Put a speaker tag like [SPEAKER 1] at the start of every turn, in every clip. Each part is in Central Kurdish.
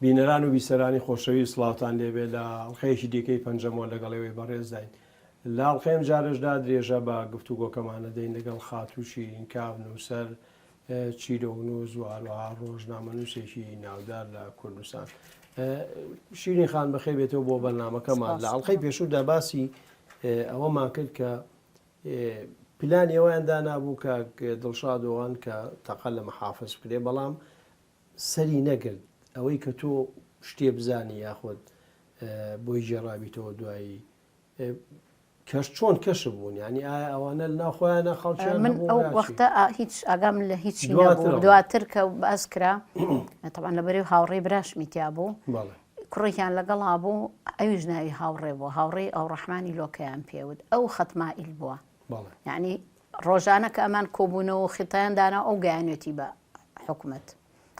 [SPEAKER 1] بینەران و بیسەرانی خۆشەویست سڵاوتان لێبێ لە ئەڵقەیەکی دیکەی پەنجەمۆر لەگەڵ ئێوەی بەڕێزداین. لە ئەڵقەی ئەمجارەشدا درێژە بە گفتوگۆکەمان ئەدەین لەگەڵ خاتوو شیرین کاف نووسەر، چیرۆکنووس و هەروەها ڕۆژنامەنووسێکی ناودار لە کوردستان. شیرین خان بەخێر بێتەوە بۆ بەرنامەکەمان. لە ئەڵقەی پێشوودا باسی ئەوەمان کرد کە پلانی ئەویان دانابوو کە دڵشاد دۆغان کە تەقە لە محافز بکرێ بەڵام سەری نەگرت ئەوەی کە تۆ شتێ بزانی یاخود بۆی گێڕابیتەوە دوایی کەش چۆن کەشف بوون یانی ئایا ئەوانە لەناو خۆیانە خەڵکیان
[SPEAKER 2] من
[SPEAKER 1] هەبوو
[SPEAKER 2] ئەو
[SPEAKER 1] یا چی؟
[SPEAKER 2] وەختە ئا- هیچ ئاگام لە هیچی
[SPEAKER 1] دواتر
[SPEAKER 2] نەبوو
[SPEAKER 1] ئەوە.
[SPEAKER 2] دواتر کە باس کرا تەبعەن لەبەرەی هاوڕێی براشمی تیا بوو
[SPEAKER 1] بەڵێ
[SPEAKER 2] کوڕێکیان لەگەڵا بوو ئەویش ناوی هاوڕێ بوو هاوڕێی ئەوڕەحمانی لۆکەیان پێوت ئەو خەتمائیل بووە
[SPEAKER 1] بەڵێ
[SPEAKER 2] یعنی ڕۆژانە کە ئەمان کۆبوونەوە و خیتایان دانا ئەو گەیانوێتی بە حکومەت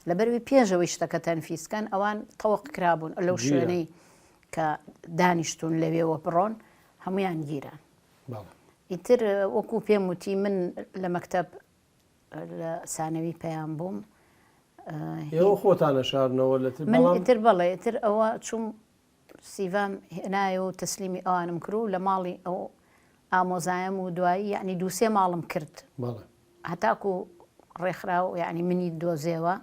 [SPEAKER 2] لەبەرئەوەی پێش ئەوەی شتەکە تەنفیز کەن ئەوان تەوق کرابوون لەو شوێنەی کە دانیشتون لەوێوە بڕۆن هەمویان گیران ئیتر وەکو پێم وتی من لە مەکتب لە سانەوی پەیام بووم
[SPEAKER 1] ئێوە خۆتانە شارنەوە لە
[SPEAKER 2] من ئیتر بەڵێ ئیتر ئەوە چوم سیڤام هێنایەوە و تەسلیمی ئەوانم کرد و لە ماڵی ئەو ئامۆزایم و دوایی یەعنی دووسێ ماڵم کرد هەتاکو ڕێکخراو یەعنی منی دۆزێوە.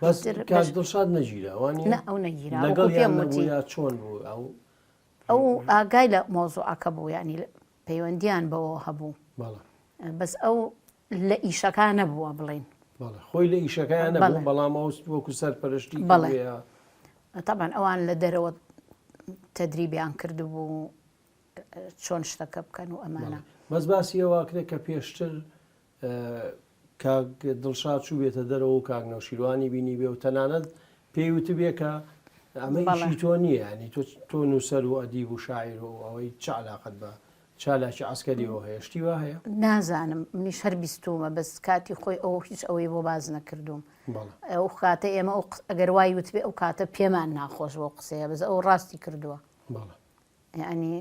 [SPEAKER 1] بەس کاک دڵشاد نەگیرا وانیە؟
[SPEAKER 2] نا ئەو نەگیرا
[SPEAKER 1] لەگەڵ
[SPEAKER 2] وەکو پێم
[SPEAKER 1] یان
[SPEAKER 2] وتی
[SPEAKER 1] نەبوو یا چۆن بوو ئەو؟
[SPEAKER 2] ئەو ئاگای لە مەوزوعەکە بوو یەعنی پەیوەندیان بەوە هەبوو
[SPEAKER 1] بەڵێ.
[SPEAKER 2] بەس ئەو لە ئیشەکە نەبووە بڵێین.
[SPEAKER 1] بەڵێ خۆی لە ئیشەکەیا نەبوو
[SPEAKER 2] بەڵێ.
[SPEAKER 1] بەڵام ئەو وەکو سەرپەرشتی
[SPEAKER 2] بەڵێ.
[SPEAKER 1] کردوویە.
[SPEAKER 2] تەبعەن ئەوان لە دەرەوە تەدریبیان کردبوو چۆن شتەکە بکەن و ئەمانە.
[SPEAKER 1] بەس باسی ئەوە ئەکرێ کە پێشتر کاک دڵشاد چووبێتە دەرەوە و کاک نەوشیروانی بینیبێ و تەنانەت پێی وتبێ کە ئەمە ئیشی تۆ نییە ینی تۆ تۆ نووسەر و ئەدیب و شاعیر و ئەوەی چ علاقت بە چالاکی عەسکەریەوە هەیە شتی وا هەیە؟
[SPEAKER 2] نازانم منیش هەر بیستوومە بەس کاتی خۆی ئەو هیچ ئەوەی بۆ باس نەکردووم ئەو کاتە ئێمە ئەو ئەگەر وای وتبێ ئەو کاتە پێمان ناخۆش بۆ قسەیە بەس ئەو ڕاستی کردووە یعنی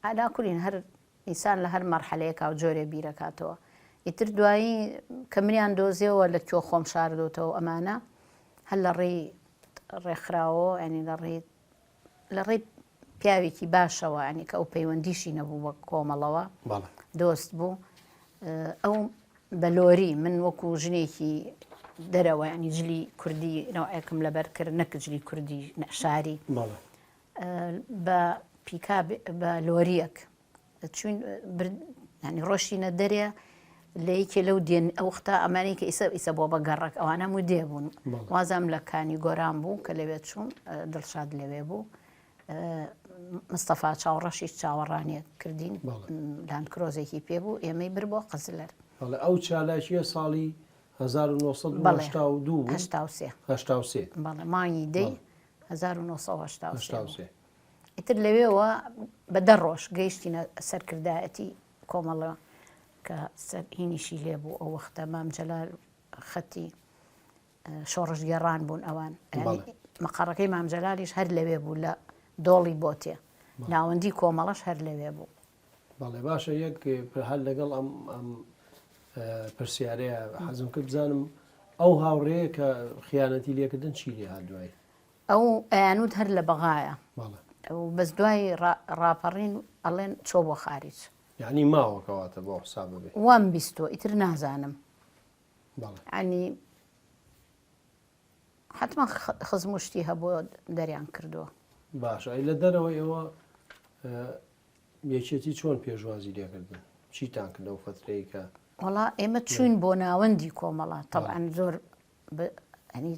[SPEAKER 2] علا کولین هەر ئینسان لە هەر مەرحەلەیەکا و جۆرێ بیرەکاتەوە ئیتر دوایی کە منیان دۆزیەوە لە کوێ خۆم شاردۆتەوە ئەمانە هەر لە ڕێی ڕێکخراوەوە ینی لە ڕێی لە ڕێی پیاوێکی باشەوە ینی کە ئەو پەیوەندیشی نەبوو بە کۆمەڵەوە دۆست بوو ئەو بە لۆری من وەکو ژنێکی دەرەوە ینی جلی کوردی نەوەکم لەبەر کرد نەک جلی کوردی شاری بە پیکا بە لۆریەک چوین ینی ڕۆشتینە دەرێ لە یەکێ لەو دێن ئەو وەختە ئەمانەی کە ئیسە ئیسە بۆ بە گەڕەک ئەوانە هەموو دێ بوون وازم لە کانی گۆران بوو کە لەوێ چووم دڵشاد لەوێ بوو مستەفا چاوڕەشیش چاوەڕانیە کردین لاندکرۆزێکی پێ بوو ئێمەی بر بۆ قزلەر
[SPEAKER 1] ئەو چالاکیە ساڵی 1982
[SPEAKER 2] 83 بەڵێ مانگی دەی 1983 ئیتر لەوێوە بە دە ڕۆژ گەیشتینە سەرکردایەتی کۆمەڵە کە سەر هینیشی لێ بوو ئەو وەختە مام جەلال خەتی شۆڕشگێڕان بوون ئەوان مەقەڕەکەی مام جەلالیش هەر لەوێ بوو لە دۆڵی بۆتێ ناوەندی کۆمەڵەش هەر لەوێ بوو.
[SPEAKER 1] بەڵێ باشە یەک هەر لەگەڵ ئەم ئەم پرسیارەیە حەزم کرد بزانم ئەو هاوڕێیە کە خیانەتی لێکردن چی لێ هات دوایی؟
[SPEAKER 2] ئەو ئەیانوت هەر لە بەغایە بەس دوای ڕاپەڕین ئەڵێن چۆ بۆ خاریج.
[SPEAKER 1] یانی ماوە کەواتە بۆ حسابە بێ.
[SPEAKER 2] وام بیستوە ئیتر نازانم.
[SPEAKER 1] بەڵێ.
[SPEAKER 2] یانی حەتمەن خزم و شتی هەبووە دەریان کردووە.
[SPEAKER 1] باشە ئەی لە دەرەوە ئێوە یەکێتی چۆن پێشوازی لێکردن؟ چیتان کرد لەو فەترەی کە
[SPEAKER 2] وەڵا ئێمە چوین بۆ ناوەندی کۆمەڵە تەبعەن زۆر ینی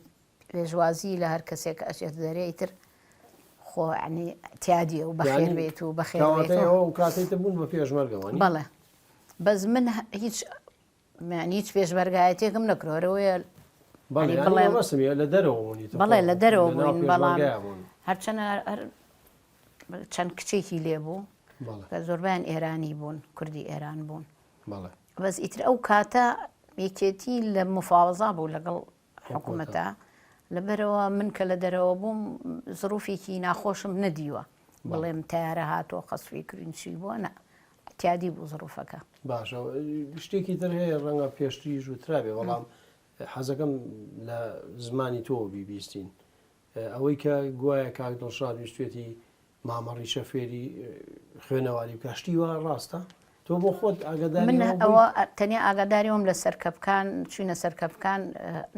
[SPEAKER 2] پێشوازی لە هەر کەسێک ئەچێت دەرێ ئیتر خۆ ینی تیادیە و بەخێر بێت و بەخێر بێت
[SPEAKER 1] ئەو کاتەی تە بوون بە پێشمەرگەوە
[SPEAKER 2] بەڵێ بەس من هیچ یعنی هیچ پێشمەرگایەتێکم نەکرۆرەوەیە
[SPEAKER 1] بڵێ لە دەرەوە
[SPEAKER 2] بەڵێ لە دەرەوە بووین بەڵام هەرچەنە چەند کچێکی لێ بوو کە زۆربیان ئێرانی بوون کوردی ئێران بوون بەس ئیتر ئەو کاتە یەکێتی لە مفاوەزا بوو لەگەڵ حکومەتە لەبەرەوە من کە لە دەرەوە بووم زروفێکی ناخۆشم نەدیوە بڵێم تیارە هاتووە قەسفی کرین چی بووە نە اعتیادی بوو زروفەکە.
[SPEAKER 1] باشە شتێکی تر هەیە ڕەنگە پێشتریش وترابێ بەڵام. حەزەکەم لە زمانی تۆوە بیبیستین. ئەوەی کە گوایە کاک دڵشاد ویستوێتی مامە ڕیشە فێری خوێنەواری بکا شتی وا ڕاستە؟ تۆ بۆ خۆت ئاگاداری
[SPEAKER 2] من ئەوە تەنیا ئاگاداری وم لە سەرکەپکان چوینە سەرکەپکان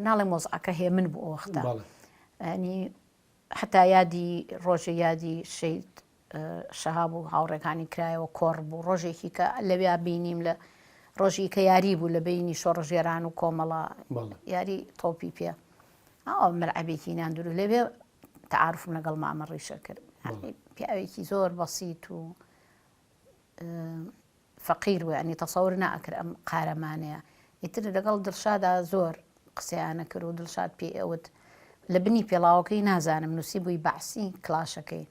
[SPEAKER 2] ناڵێم وەزعەکە هێ من بوو وەختە ینی حتا یادی ڕۆژە یادی شەید شەهاب و هاوڕێکانی کرایەوە کۆڕ بوو ڕۆژێکی کە لەویا بینیم لە ڕۆژی کە یاری بوو لە بینی شۆڕژێران و کۆمەڵە یاری تۆپی پێ ئەو مەلعەبێکی نان دوور لەوێ تەعارفم لەگەڵ مامە ڕیشە کرد پیاوێکی زۆر بەسیت و فەقیر بوو یانی تەسەور نائەکرد ئەم قارەمانەیە ئیتر لەگەڵ دڵشادا زۆر قسەیانە کرد و دڵشاد پێی ئەوت لە بنی پێڵاوەکەی نازانم نووسی بووی بەعسی کلاشەکەی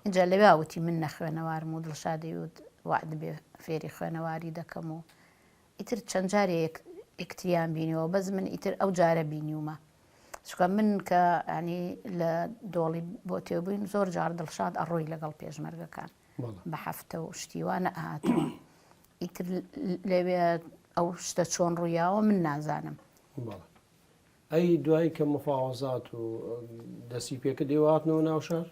[SPEAKER 2] اینجا لەوێ وتی من نەخوێنەوارم و دڵشادی وت وعد بێ فێری خوێنەواری دەکەم و ئیتر چەند جارێ یەکتریان بینیەوە بەس من ئیتر ئەو جارە بینیومە چونکە من کە ینی لە دۆڵی بۆ تێبووین زۆر جار دڵشاد ئەڕۆی لەگەڵ پێشمەرگەکان بە هەفتە و شتی وا نەئەهاتەوە ئیتر لەوێ ئەو شتە چۆن ڕوویاوە من نازانم.
[SPEAKER 1] بەڵێ ئەی دوایی کە مفاوەزات و دەستی پێکرد ئێوە هاتنەوە ناو شار؟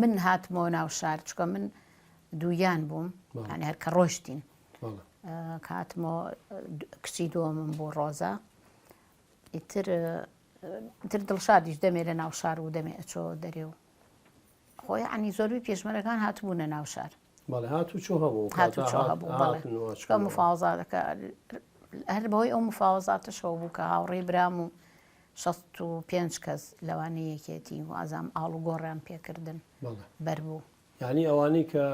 [SPEAKER 2] من هاتمەوە ناو شار چونکە من دوویان بووم یانی هەر کە ڕۆشتین کە هاتمەوە کچی دووەمم بوو ڕۆزا ئیتر ئیتر دڵشادیش دەمێ لە ناو شار و دەمێ ئەچۆ دەرێ و خۆ یەعنی زۆربەی پێشمەرگەکان هاتبوونە ناو شار.
[SPEAKER 1] بەڵێ هاتوچۆ هەبوو
[SPEAKER 2] هاتوچۆ هەبوو بەڵێ چونکە مفاوەزاتەکە هەر بەهۆی ئەو مفاوەزاتەشەوە بوو کە هاوڕێی برام و 65 کەس لەوانە یەکێتی وازام ئاڵوگۆڕیان پێکردن بەر بوو.
[SPEAKER 1] یعنی ئەوانەی کە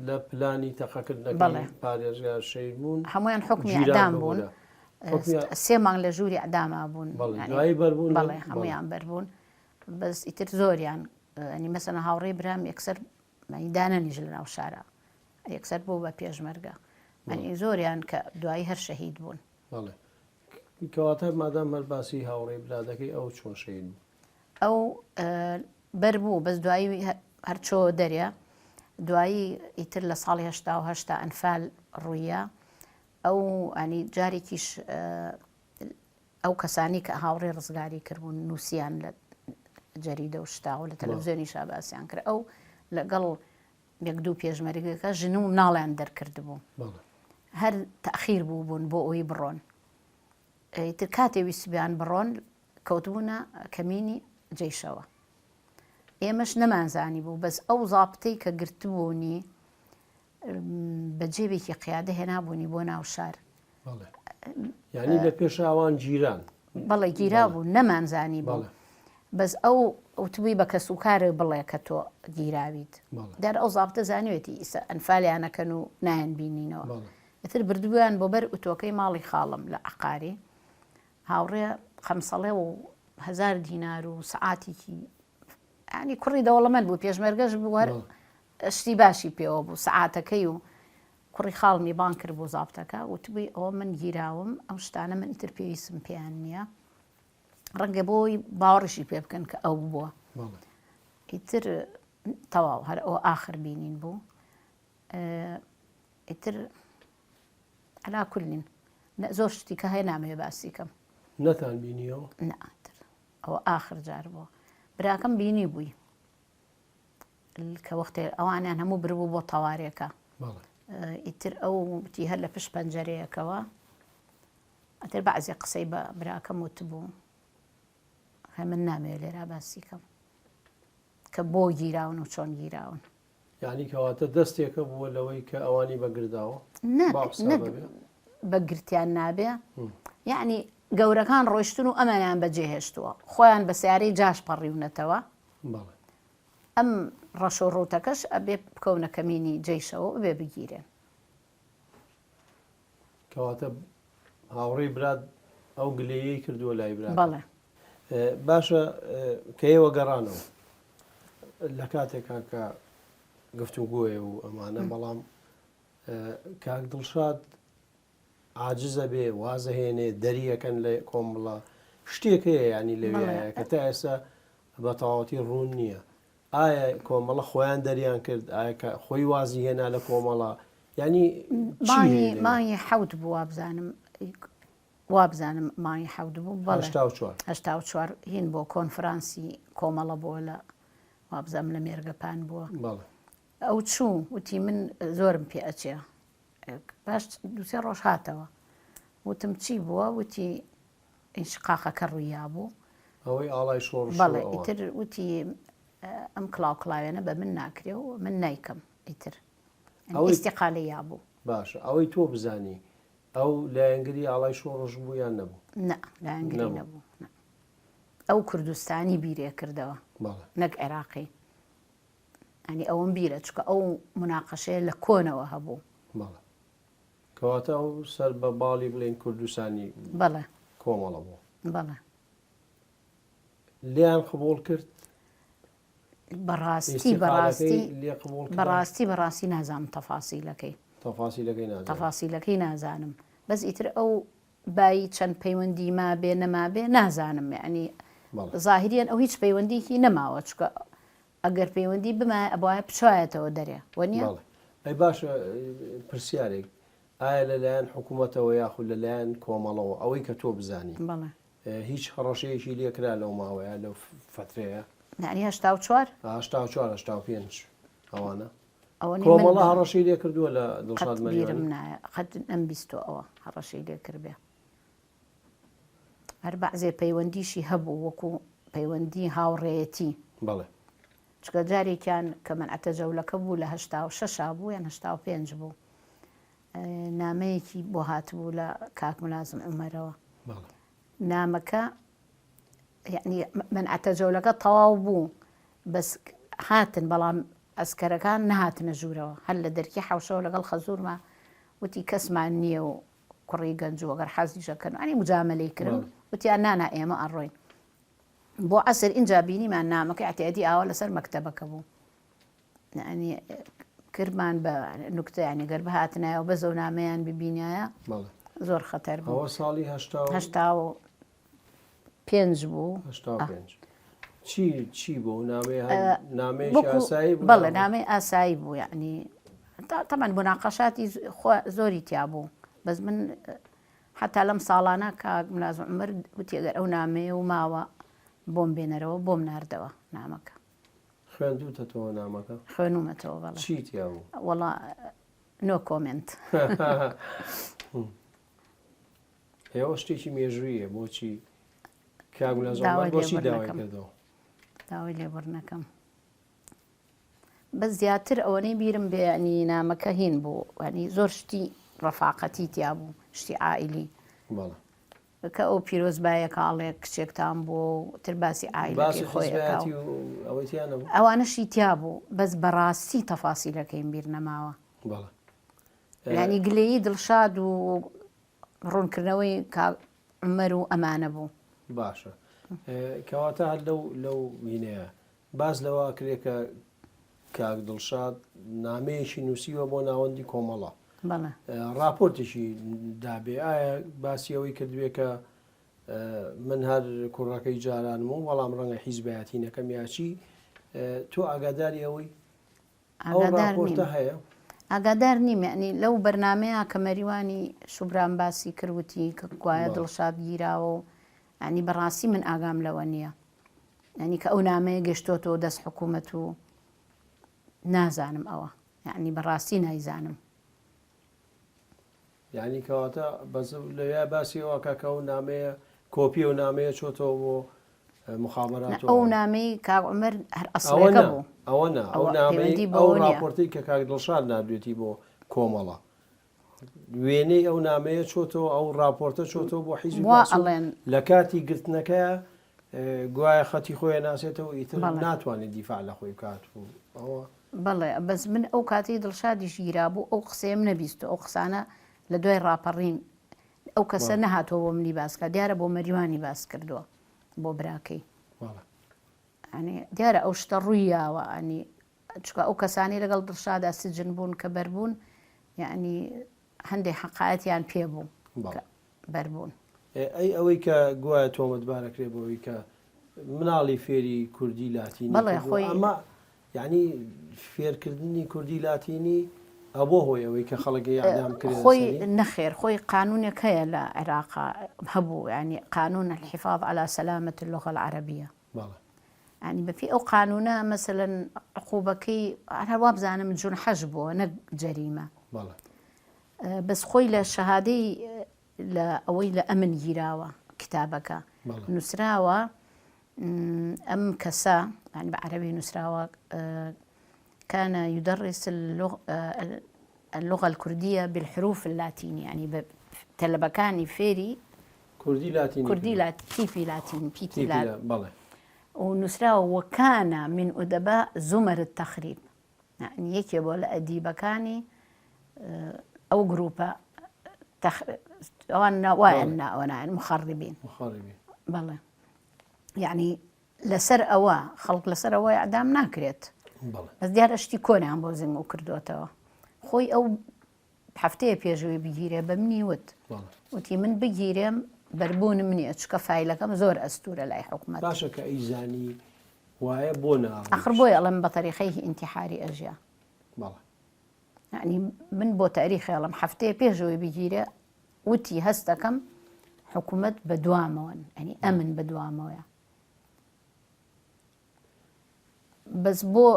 [SPEAKER 1] لە پلانی تەقەکردنەکەی پارێزگار شەهید بوون
[SPEAKER 2] هەمویان حکمی ئەدام بوون سێ مانگ لە ژووری ئەداما بوون
[SPEAKER 1] دوایی بەربوون
[SPEAKER 2] بەڵێ هەمویان بەربوون بەس ئیتر زۆریان ئەنی مەسەلەن هاوڕێی برام یەکسەر مەنی دانەنیش لە ناو شارە یەکسەر بوو بە پێشمەرگە ئەنی زۆریان کە دوایی هەر شەهید بوون.
[SPEAKER 1] بەڵێ کەواتە مادام هەر باسی هاوڕێی برا دەکەی ئەو چۆن شەهید بوو؟
[SPEAKER 2] ئەو بەر بوو بەس دوایی هەر چۆ دەرێ دوایی ئیتر لە ساڵی 1970 ئەنفال ڕوویە ئەو ئەنی جارێکیش ئەو کەسانەی کە هاوڕێ ڕزگاری کردبوون نووسیان لە جەریدە و شتا و لە تەلەڤزیۆنیشا باسیان کرد ئەو لەگەڵ یەک دوو پێشمەرگەکە ژن و مناڵیان دەرکردبوو هەر تاخیر بوو بوون بۆ ئەوی بڕۆن ئیتر کاتێ ویستبیان بڕۆن کەوتبوونە کەمینی جەیشەوە ئێمەش نەمانزانی بوو بەس ئەو زابتەی کە گرتبوونی بە جێبێکی قیادە هێنابوونی بۆ ناو شار.
[SPEAKER 1] بەڵێ یانی لە پێش ئەوان گیران.
[SPEAKER 2] بەڵێ گیرا بوو نەمانزانی بوو بەس ئەو وتبووی بە کەس و کارێ بڵێ کە تۆ گیراویت دیارە ئەو زابتە زانیوێتی ئیسە ئەنفالیانەکەن و نایەن بینینەوە ئیتر بردبوویان بۆ بەر ئوتۆکەی ماڵی خاڵم لە عەقاری هاوڕێ قەمسەڵێ و هەزار دینار و سەعاتێکی ینی کوڕی دەوڵەمەند بوو پێشمەرگەش بوو هەر شتی باشی پێوە بوو سەعاتەکەی و کوڕی خاڵمی بانگ کرد بۆ زابتەکە وتبووی ئەوە من گیراوم ئەو شتانە من ئیتر پێویستم پێیان نییە ڕەنگە بۆی باوەڕیشی پێ بکەن کە ئەو بووە ئیتر تەواو هەر ئەو ئاخر بینین بوو ئیتر علا کلین زۆر شتی کە هەیە نامەوێ باسی کەم
[SPEAKER 1] نەتان بینیەوە
[SPEAKER 2] ناتر ئەوە ئاخر جار بووە براکەم بینی بووی کە وەختێ ئەوانیان هەموو بربوو بۆ تەوارێکە ئیتر ئەو وتی هەر لە پشت پەنجەرەیەکەوە ئەتر بەعزێ قسەی بە براکەم وتبوو هەر من نامەوێ لێرا باسی کەم کە بۆ گیراون و چۆن گیراون
[SPEAKER 1] یعنی کەواتە دەستێکە بووە لەوەی کە ئەوانی بەگرداوە
[SPEAKER 2] نەک بەگرتیان نابێ یعنی گەورەکان ڕۆشتن و ئەمانیان بەجێهێشتووە خۆیان بە سیارەی جاش پەڕیونەتەوە ئەم ڕەشۆ ڕووتەکەش ئەبێ بکەونە کەمینی جەیشەوە و ئەبێ بگیرێن.
[SPEAKER 1] کەواتە هاوڕێی برات ئەو گلەیەی کردووە لای برات؟
[SPEAKER 2] بەڵێ.
[SPEAKER 1] باشە کە ئێوە گەڕانەوە لە کاتێکا کە گفتوگۆیە و ئەمانە بەڵام کاک دڵشاد عاجزە بێ وازەهێنێ دەریەکەن لە کۆمەڵە شتێک هەیە ینی لەوێ کە تا ئێستا بە تەواوەتی ڕوون نییە ئایا کۆمەڵە خۆیان دەریان کرد ئایا کە خۆی وازی هێنا لە کۆمەڵە ینی
[SPEAKER 2] مانگی حەوت بوو وابزانم. وابزانم مانگی حەوت بوو بەڵێ
[SPEAKER 1] 84.
[SPEAKER 2] 84 هین بۆ کۆنفرانسی کۆمەڵە بووە لە وابزانم لە مێرگەپان بووە
[SPEAKER 1] بەڵێ.
[SPEAKER 2] ئەو چوو وتی من زۆرم پێ ئەچێ پاش دوسێ ڕۆژ هاتەوە وتم چی بووە وتی ئینشقاقەکە ڕوویابوو
[SPEAKER 1] ئەوەی ئاڵای شۆڕش و
[SPEAKER 2] بەڵێ
[SPEAKER 1] ئەوان.
[SPEAKER 2] ئیتر وتی ئەم کڵاو کڵاوێنە بە من ناکرێ و من نایکەم ئیتر
[SPEAKER 1] ئەوەی
[SPEAKER 2] ئیستیقالەی یابوو.
[SPEAKER 1] باشە ئەوەی تۆ بزانی ئەو لایەنگری ئاڵای شۆڕش بوو یان نەبوو؟
[SPEAKER 2] نا لایەنگری
[SPEAKER 1] نەبوو.
[SPEAKER 2] نەبوو نا. ئەو کوردستانی بیرێ کردەوە
[SPEAKER 1] بەڵێ.
[SPEAKER 2] نەک عێراقی. یانی ئەوەم بیرە چونکە ئەو موناقەشەیە لە کۆنەوە هەبوو.
[SPEAKER 1] بەڵێ. کەواتە ئەو سەر بە باڵی بڵێین کوردستانی
[SPEAKER 2] بەڵێ.
[SPEAKER 1] کۆمەڵە بوو.
[SPEAKER 2] بەڵێ.
[SPEAKER 1] لێیان قبوڵ کرد؟
[SPEAKER 2] بەڕاستی
[SPEAKER 1] ئیستیقالەکەی
[SPEAKER 2] بەڕاستی
[SPEAKER 1] لێ قبوڵ کرا؟
[SPEAKER 2] بەڕاستی بەڕاستی نازانم تەفاسیلەکەی.
[SPEAKER 1] تەفاسیلەکەی نازانی.
[SPEAKER 2] تەفاسیلەکەی نازانم بەس ئیتر ئەو بایی چەند پەیوەندی مابێ نەمابێ نازانم یانی
[SPEAKER 1] بەڵێ.
[SPEAKER 2] زاهیریەن ئەو هیچ پەیوەندیکی نەماوە چونکە ئەگەر پەیوەندی بمایە ئەبوایە بچوایەتەوە دەرێ وەنیە؟
[SPEAKER 1] بەڵێ ئەی باشە پرسیارێک ئایا لەلایەن حکوومەتەوە یاخود لەلایەن کۆمەڵەوە ئەوەی کە تۆ بزانی
[SPEAKER 2] بەڵێ.
[SPEAKER 1] هیچ هەڕەشەیەکی لێ کرا لەو ماوەیە لەو فەترەیە؟
[SPEAKER 2] یانی 84؟
[SPEAKER 1] 84 85 ئەوانە
[SPEAKER 2] ئەوە نی من
[SPEAKER 1] کۆمەڵە هەڕەشەی لێ کردووە لە دڵشاد
[SPEAKER 2] قەت بیرم
[SPEAKER 1] مەریوانی؟
[SPEAKER 2] نایە قەت نەمبیستووە ئەوە هەڕەشەی لێ کردبێ. هەر بەعزێ پەیوەندیشی هەبوو وەکو پەیوەندی هاوڕێیەتی.
[SPEAKER 1] بەڵێ.
[SPEAKER 2] چونکە جارێکیان کە مەنعەتە جەولەکە بوو لە 86 بوو یان 85 بوو نامەیەکی بۆ هاتبوو لە کاک ملازم عومەرەوە.
[SPEAKER 1] بەڵێ.
[SPEAKER 2] نامەکە یعنی مەنعەتە جەولەکە تەواو بوو بەس هاتن بەڵام ئەسکەرەکان نەهاتنە ژوورەوە هەر لە دەرکی حەوشەوە لەگەڵ خەزوورما وتی کەسمان نییە و کوڕی گەنج و گەر حەزیش ئەکەن ئەنی مجامەلەی کرن وتیان نانا ئێمە ئەڕۆین بۆ عەسر ئینجا بینیمان نامەکەی اعتیادی ئاوا لەسەر مەکتەبەکە بوو یعنی کردمان بە نوکتە یعنی گەر بهاتنایە و بەزە و نامەیان ببینایە زۆر خەتەر بوو
[SPEAKER 1] ئەوە ساڵی
[SPEAKER 2] 85 بوو
[SPEAKER 1] 85 چی چی بوو نامەی نامەیەکی ئاسایی بوو
[SPEAKER 2] بەڵێ نامەی ئاسایی بوو یعنی تەبعەن موناقەشاتی زۆری تیا بوو بەس من حتا لەم ساڵانە کاک ملازم عومەر وتی ئەگەر ئەو نامەیە و ماوە بۆم بێنەرەوە بۆم ناردەوە نامەکە.
[SPEAKER 1] خوێندوتەتەوە نامەکە؟
[SPEAKER 2] خوێنومەتەوە بەڵێ.
[SPEAKER 1] چی تیا بوو؟
[SPEAKER 2] وەڵا no comment.
[SPEAKER 1] ئێوە شتێکی مێژوویە بۆچی کاک ملازم عومەر بۆچی داوای کردەوە؟
[SPEAKER 2] داوای لێبوردنەکەم. بەس زیاتر ئەوەنەی بیرم بێ یانی نامەکە هین بوو یانی زۆر شتی ڕەفاقەتی تیا بوو شتی عائیلی
[SPEAKER 1] بەڵێ
[SPEAKER 2] کە ئەو پیرۆزبایەکە ئەڵێ کچێکتان بووە و تر باسی عائیلەکەی
[SPEAKER 1] باسی
[SPEAKER 2] خۆی ئەکا و
[SPEAKER 1] حیزبایەتی و ئەوەی تیا نەبوو
[SPEAKER 2] ئەوانەشی تیا بوو بەس بەڕاستی تەفاسیلەکەیم بیر نەماوە
[SPEAKER 1] بەڵێ
[SPEAKER 2] یانی گلەیی دڵشاد و ڕوونکردنەوەی کاک عومەر و ئەمانە بوو.
[SPEAKER 1] باشە کەواتە هەر لەو لەو وینەیە باس لەوە ئەکرێ کە کاک دڵشاد نامەیەکی نووسیوە بۆ ناوەندی کۆمەڵە
[SPEAKER 2] بەڵێ.
[SPEAKER 1] ڕاپۆرتێکی دابێ ئایا باسی ئەوەی کردبێ کە من هەر کوڕەکەی جارانم و بەڵام ڕەنگە حیزبایەتی نەکەم یا چی تۆ ئاگاداری ئەوەی ئەو
[SPEAKER 2] ئاگادار
[SPEAKER 1] ڕاپۆرتە
[SPEAKER 2] نیم.
[SPEAKER 1] هەیە؟
[SPEAKER 2] ئاگادار نیم یەعنی لەو بەرنامەیە کە مەریوانی شوبرام باسی کرد وتی کە گوایە
[SPEAKER 1] بەڵێ.
[SPEAKER 2] دڵشاد گیراوە و یەعنی بەڕاستی من ئاگام لەوە نییە. یانی کە ئەو نامەیە گەشتۆتەوە دەست حکوومەت و نازانم ئەوە یعنی بەڕاستی نایزانم.
[SPEAKER 1] یعنی کەواتە بەس لەوێ باسی ئەوە کە کە ئەو نامەیە کۆپی ئەو نامەیە چۆتەوە بۆ مخابرات و
[SPEAKER 2] ئەو
[SPEAKER 1] ئەوانە.
[SPEAKER 2] نامەی کاک عومەر هەر
[SPEAKER 1] ئەوە
[SPEAKER 2] ئەسڵەکە
[SPEAKER 1] نا
[SPEAKER 2] بوو.
[SPEAKER 1] ئەوە نا ئەو
[SPEAKER 2] ئەوە
[SPEAKER 1] نامەی
[SPEAKER 2] پەیوەندی
[SPEAKER 1] ئەو
[SPEAKER 2] بەوە نییە.
[SPEAKER 1] ڕاپۆرتەی کە کاک دڵشاد ناردوێتی بۆ کۆمەڵە وێنەی ئەو نامەیە چۆتەوە ئەو ڕاپۆرتە چۆتەوە بۆ حیزبی
[SPEAKER 2] وا
[SPEAKER 1] بەعس و
[SPEAKER 2] ئەڵێن.
[SPEAKER 1] لە کاتی گرتنەکەیا گوایە خەتی خۆی ئەناسێتەوە ئیتر
[SPEAKER 2] بەڵێ.
[SPEAKER 1] ناتوانێت دیفاع لە خۆی بکات و ئەوە.
[SPEAKER 2] بەڵێ بەس من ئەو کاتەی دڵشادیش گیرابوو ئەو قسەیەم نەبیستوە ئەو قسانە لە دوای ڕاپەڕین ئەو کەسە
[SPEAKER 1] بەڵێ.
[SPEAKER 2] نەهاتوە بۆ منی باس کات دیارە بۆ مەریوانی باس کردوە بۆ براکەی.
[SPEAKER 1] بەڵێ.
[SPEAKER 2] یانی دیارە ئەو شتە ڕووی یاوە یانی چونکە ئەو کەسانەی لەگەڵ دڵشادا سجن بوون کە بەربوون یەعنی هەندێک حەقایەتیان پێ بوو کە بەربوون.
[SPEAKER 1] ئەی ئەوەی کە گوایە تۆمەتبار ئەکرێ بەوەی کە مناڵی فێری کوردی لاتینی
[SPEAKER 2] بەڵێ
[SPEAKER 1] کردووە
[SPEAKER 2] خۆی
[SPEAKER 1] ئەمە یەعنی فێرکردنی کوردی لاتینی. ئەبووە هۆی ئەوەی کە خەڵک ئیعدام کرێنە
[SPEAKER 2] خۆی
[SPEAKER 1] سەری؟
[SPEAKER 2] نەخێر خۆی قانونێک هەیە لە عێراقا هەبوو یانی قانون الحفاظ على سلامة اللغة العربیە
[SPEAKER 1] بەڵێ.
[SPEAKER 2] یانی بەپێی ئەو قانونە مەسەلەن عقوبەکەی هەر وابزانم جونحەش بووە نەک جەریمە.
[SPEAKER 1] بەڵێ.
[SPEAKER 2] بەس خۆی لە شەهادەی لە ئەوەی لە ئەمن گیراوە کتابەکە نووسراوە ئەم کەسە یانی بە عەرەبی نووسراوە كان يدرس اللغة الكردية بالحروف اللاتينية يعني تەلەبەکانی فێری
[SPEAKER 1] کوردی لاتینی
[SPEAKER 2] کوردی لات تیپی لاتین پیتی لات
[SPEAKER 1] بەڵێ
[SPEAKER 2] و نووسراوە وكان من أدباء زمر التخريب یعنی یەکێ بۆ لە ئەدیبەکانی ئەو گروپە ئەوان وایان ناوەنایان مخەڕبین بەڵێ یعنی لەسەر ئەوە خەڵک لەسەر ئەوە ئەدام ناکرێت بەس دیارە شتی کۆنیان بۆ زنگ و کردوێتەوە خۆی ئەو هەفتەیە پێشوی بگیرێ بە منی وت وتی من بگیرێم بەربوونم نییە چکە فیلەکەم زۆر ئەستورە لای حکومت
[SPEAKER 1] باشە کە ئەیزانی وایە بۆ نا
[SPEAKER 2] ئەخر بۆیە ئەڵێم بە تەریقەیەکی ئینتیحاری ئەژیا.
[SPEAKER 1] بەڵێ.
[SPEAKER 2] یعنی من بۆ تاریخی ئەڵێم هەفتەیە پێش ئەوەی بگیرێ وتی هەست دەکەم حکوومەت بە دوامەوەن ئەنی ئەمن بە دوامەوەیە بەس بۆ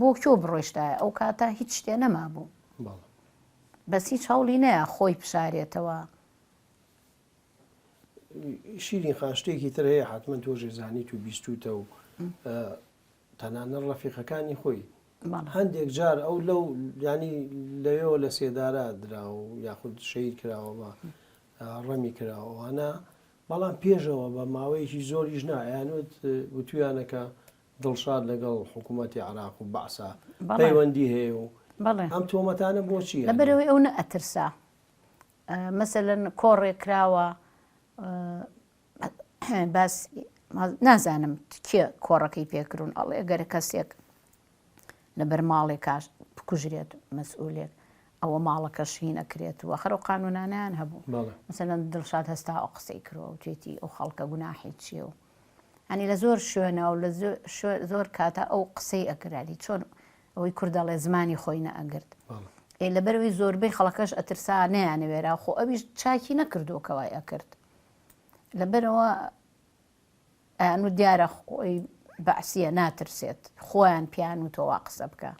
[SPEAKER 2] بۆ کۆ بڕۆشتایە ئەو کاتە هیچ شتێ نەمابوو بەس هیچ هەوڵی نەیە خۆی بشارێتەوە
[SPEAKER 1] شیرین خان شتێکی تر هەیە حتمما تۆش زانیت و بیستوتە و تەنانەت ڕەفیقەکانی خۆی هەندێک جار ئەو لەو ینی لەوێەوە لە سێدارە درا و یاخود شەید کراوە بە ڕەمی کراوەوانە بەڵام پێشەوە بە ماوەیەکی زۆریش نا ئەیانوت وتویانەکە دڵشاد لەگەڵ حکوومەتی عراق و بەعسا پەیوەندی هەیە و ئەم تۆمەتانە بۆچی
[SPEAKER 2] لەبەرەوەی ئەو نەئەترسا مەسەلەن کۆڕێک کراوە باس نازانم کێ کۆڕەکەی پێکردون ئەڵێ گەر کەسێک لەبەر ماڵێکاش بکوژرێت مەسئولێک ئەوە ماڵەکەش هی نەکرێت و خەرو قانونانیان هەبوو مەسەلەن دڵشاد هەستا ئەو قسەی کردووە و توێتی ئەو خەڵکە گوناحی چییە و ئەنی لە زۆر شوێنە و لە زۆر کاتە ئەو قسەی ئەکرانی چۆن ئەوەی کورد ئەڵێ زمانی خۆی نەئەگرت. ئێ لەبەرئەوەی زۆربەی خەڵەکەش ئەترسا نەیانەوێرا خۆ ئەویش چاکی نەکردووە کە وای ئەکرد. لەبەرئەوە ئەیانوت دیارە خۆی بەعسیە ناترسێت خۆیان پیان و تۆ وا قسە بکە.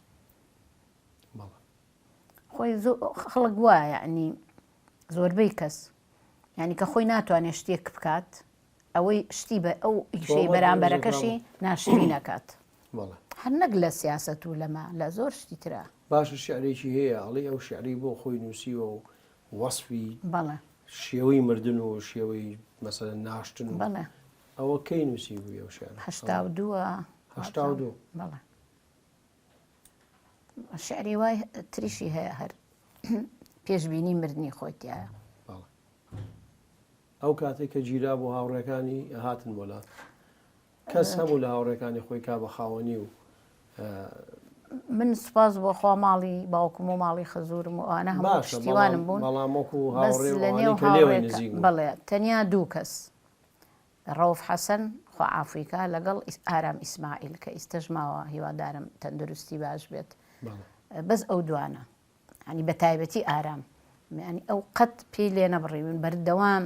[SPEAKER 2] خۆی خەڵک وایە یعنی زۆربەی کەس یعنی کە خۆی ناتوانێت شتێک بکات ئەوەی شتی بە ئەو ئیشەی بەرامبەرەکەشی ناشرین ئەکات هەر نەک لە سیاسەت و لەمە لە زۆر شتی ترا.
[SPEAKER 1] باشە شیعرێکی هەیە ئەڵێی ئەو شیعرەی بۆ خۆی نووسیوە و وەسفی
[SPEAKER 2] بەڵێ.
[SPEAKER 1] شێوەی مردن و شێوەی مەسەلەن ناشتن و
[SPEAKER 2] بەڵێ.
[SPEAKER 1] ئەوە کەی نووسیبووی ئەو شیعرە؟
[SPEAKER 2] 82
[SPEAKER 1] 82
[SPEAKER 2] بەڵێ. شیعری وای تریشی هەیە هەر پێشبینی مردنی خۆی تیایە.
[SPEAKER 1] بەڵێ. ئەو کاتەی کە گیرا بوو هاوڕێکانی هاتن بۆ لات کەس هەبوو لە هاوڕێکانی خۆی کا بە خاوەنی و
[SPEAKER 2] من سوپاس بۆ خوا ماڵی باوکم و ماڵی خەزورم و ئەوانە هەموو پشتیوانم بوون
[SPEAKER 1] بەڵام وەکو
[SPEAKER 2] بەس
[SPEAKER 1] هاوڕێ
[SPEAKER 2] لە نێو
[SPEAKER 1] کە لێوە
[SPEAKER 2] هاوڕێکە
[SPEAKER 1] نزیک بوون
[SPEAKER 2] بەڵێ تەنیا دوو کەس ڕەوف حەسەن خوا عافوی کا لەگەڵ ئارام ئیسماعیل کە ئیستەش ماوە هیوادارم تەندروستی باش بێت بەس ئەو دوانە یانی بە تایبەتی ئارام یانی ئەو قەت پێی لێ نەبڕیون بەردەوام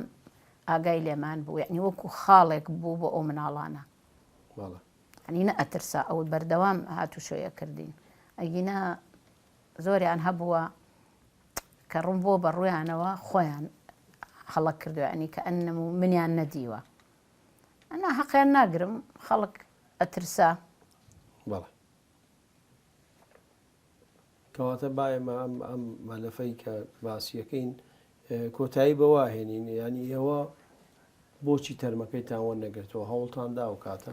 [SPEAKER 2] ئاگای لێمان بوو یعنی وەکو خاڵێک بوو بۆ ئەو مناڵانە ینی نە ئەترسا ئەو بەردەوام هاتوچۆیە کردین ئەگینا زۆریان هەبووە کە ڕوون بۆ بە ڕویانەوە خۆیان هەڵە کردو ینی کە ئەنم و منیان نەدیوە ئەنا حەقیان ناگرم خەڵک ئەترسا
[SPEAKER 1] بەڵێ کەواتە با ئێمە ئەم ئەم مەلەفەی کە باسیەکەین کۆتایی بەوە هێنین یانی ئێوە بۆچی تەرمەکەیتان وەرنەگرتەوە هەوڵتان دا ئەو کاتە؟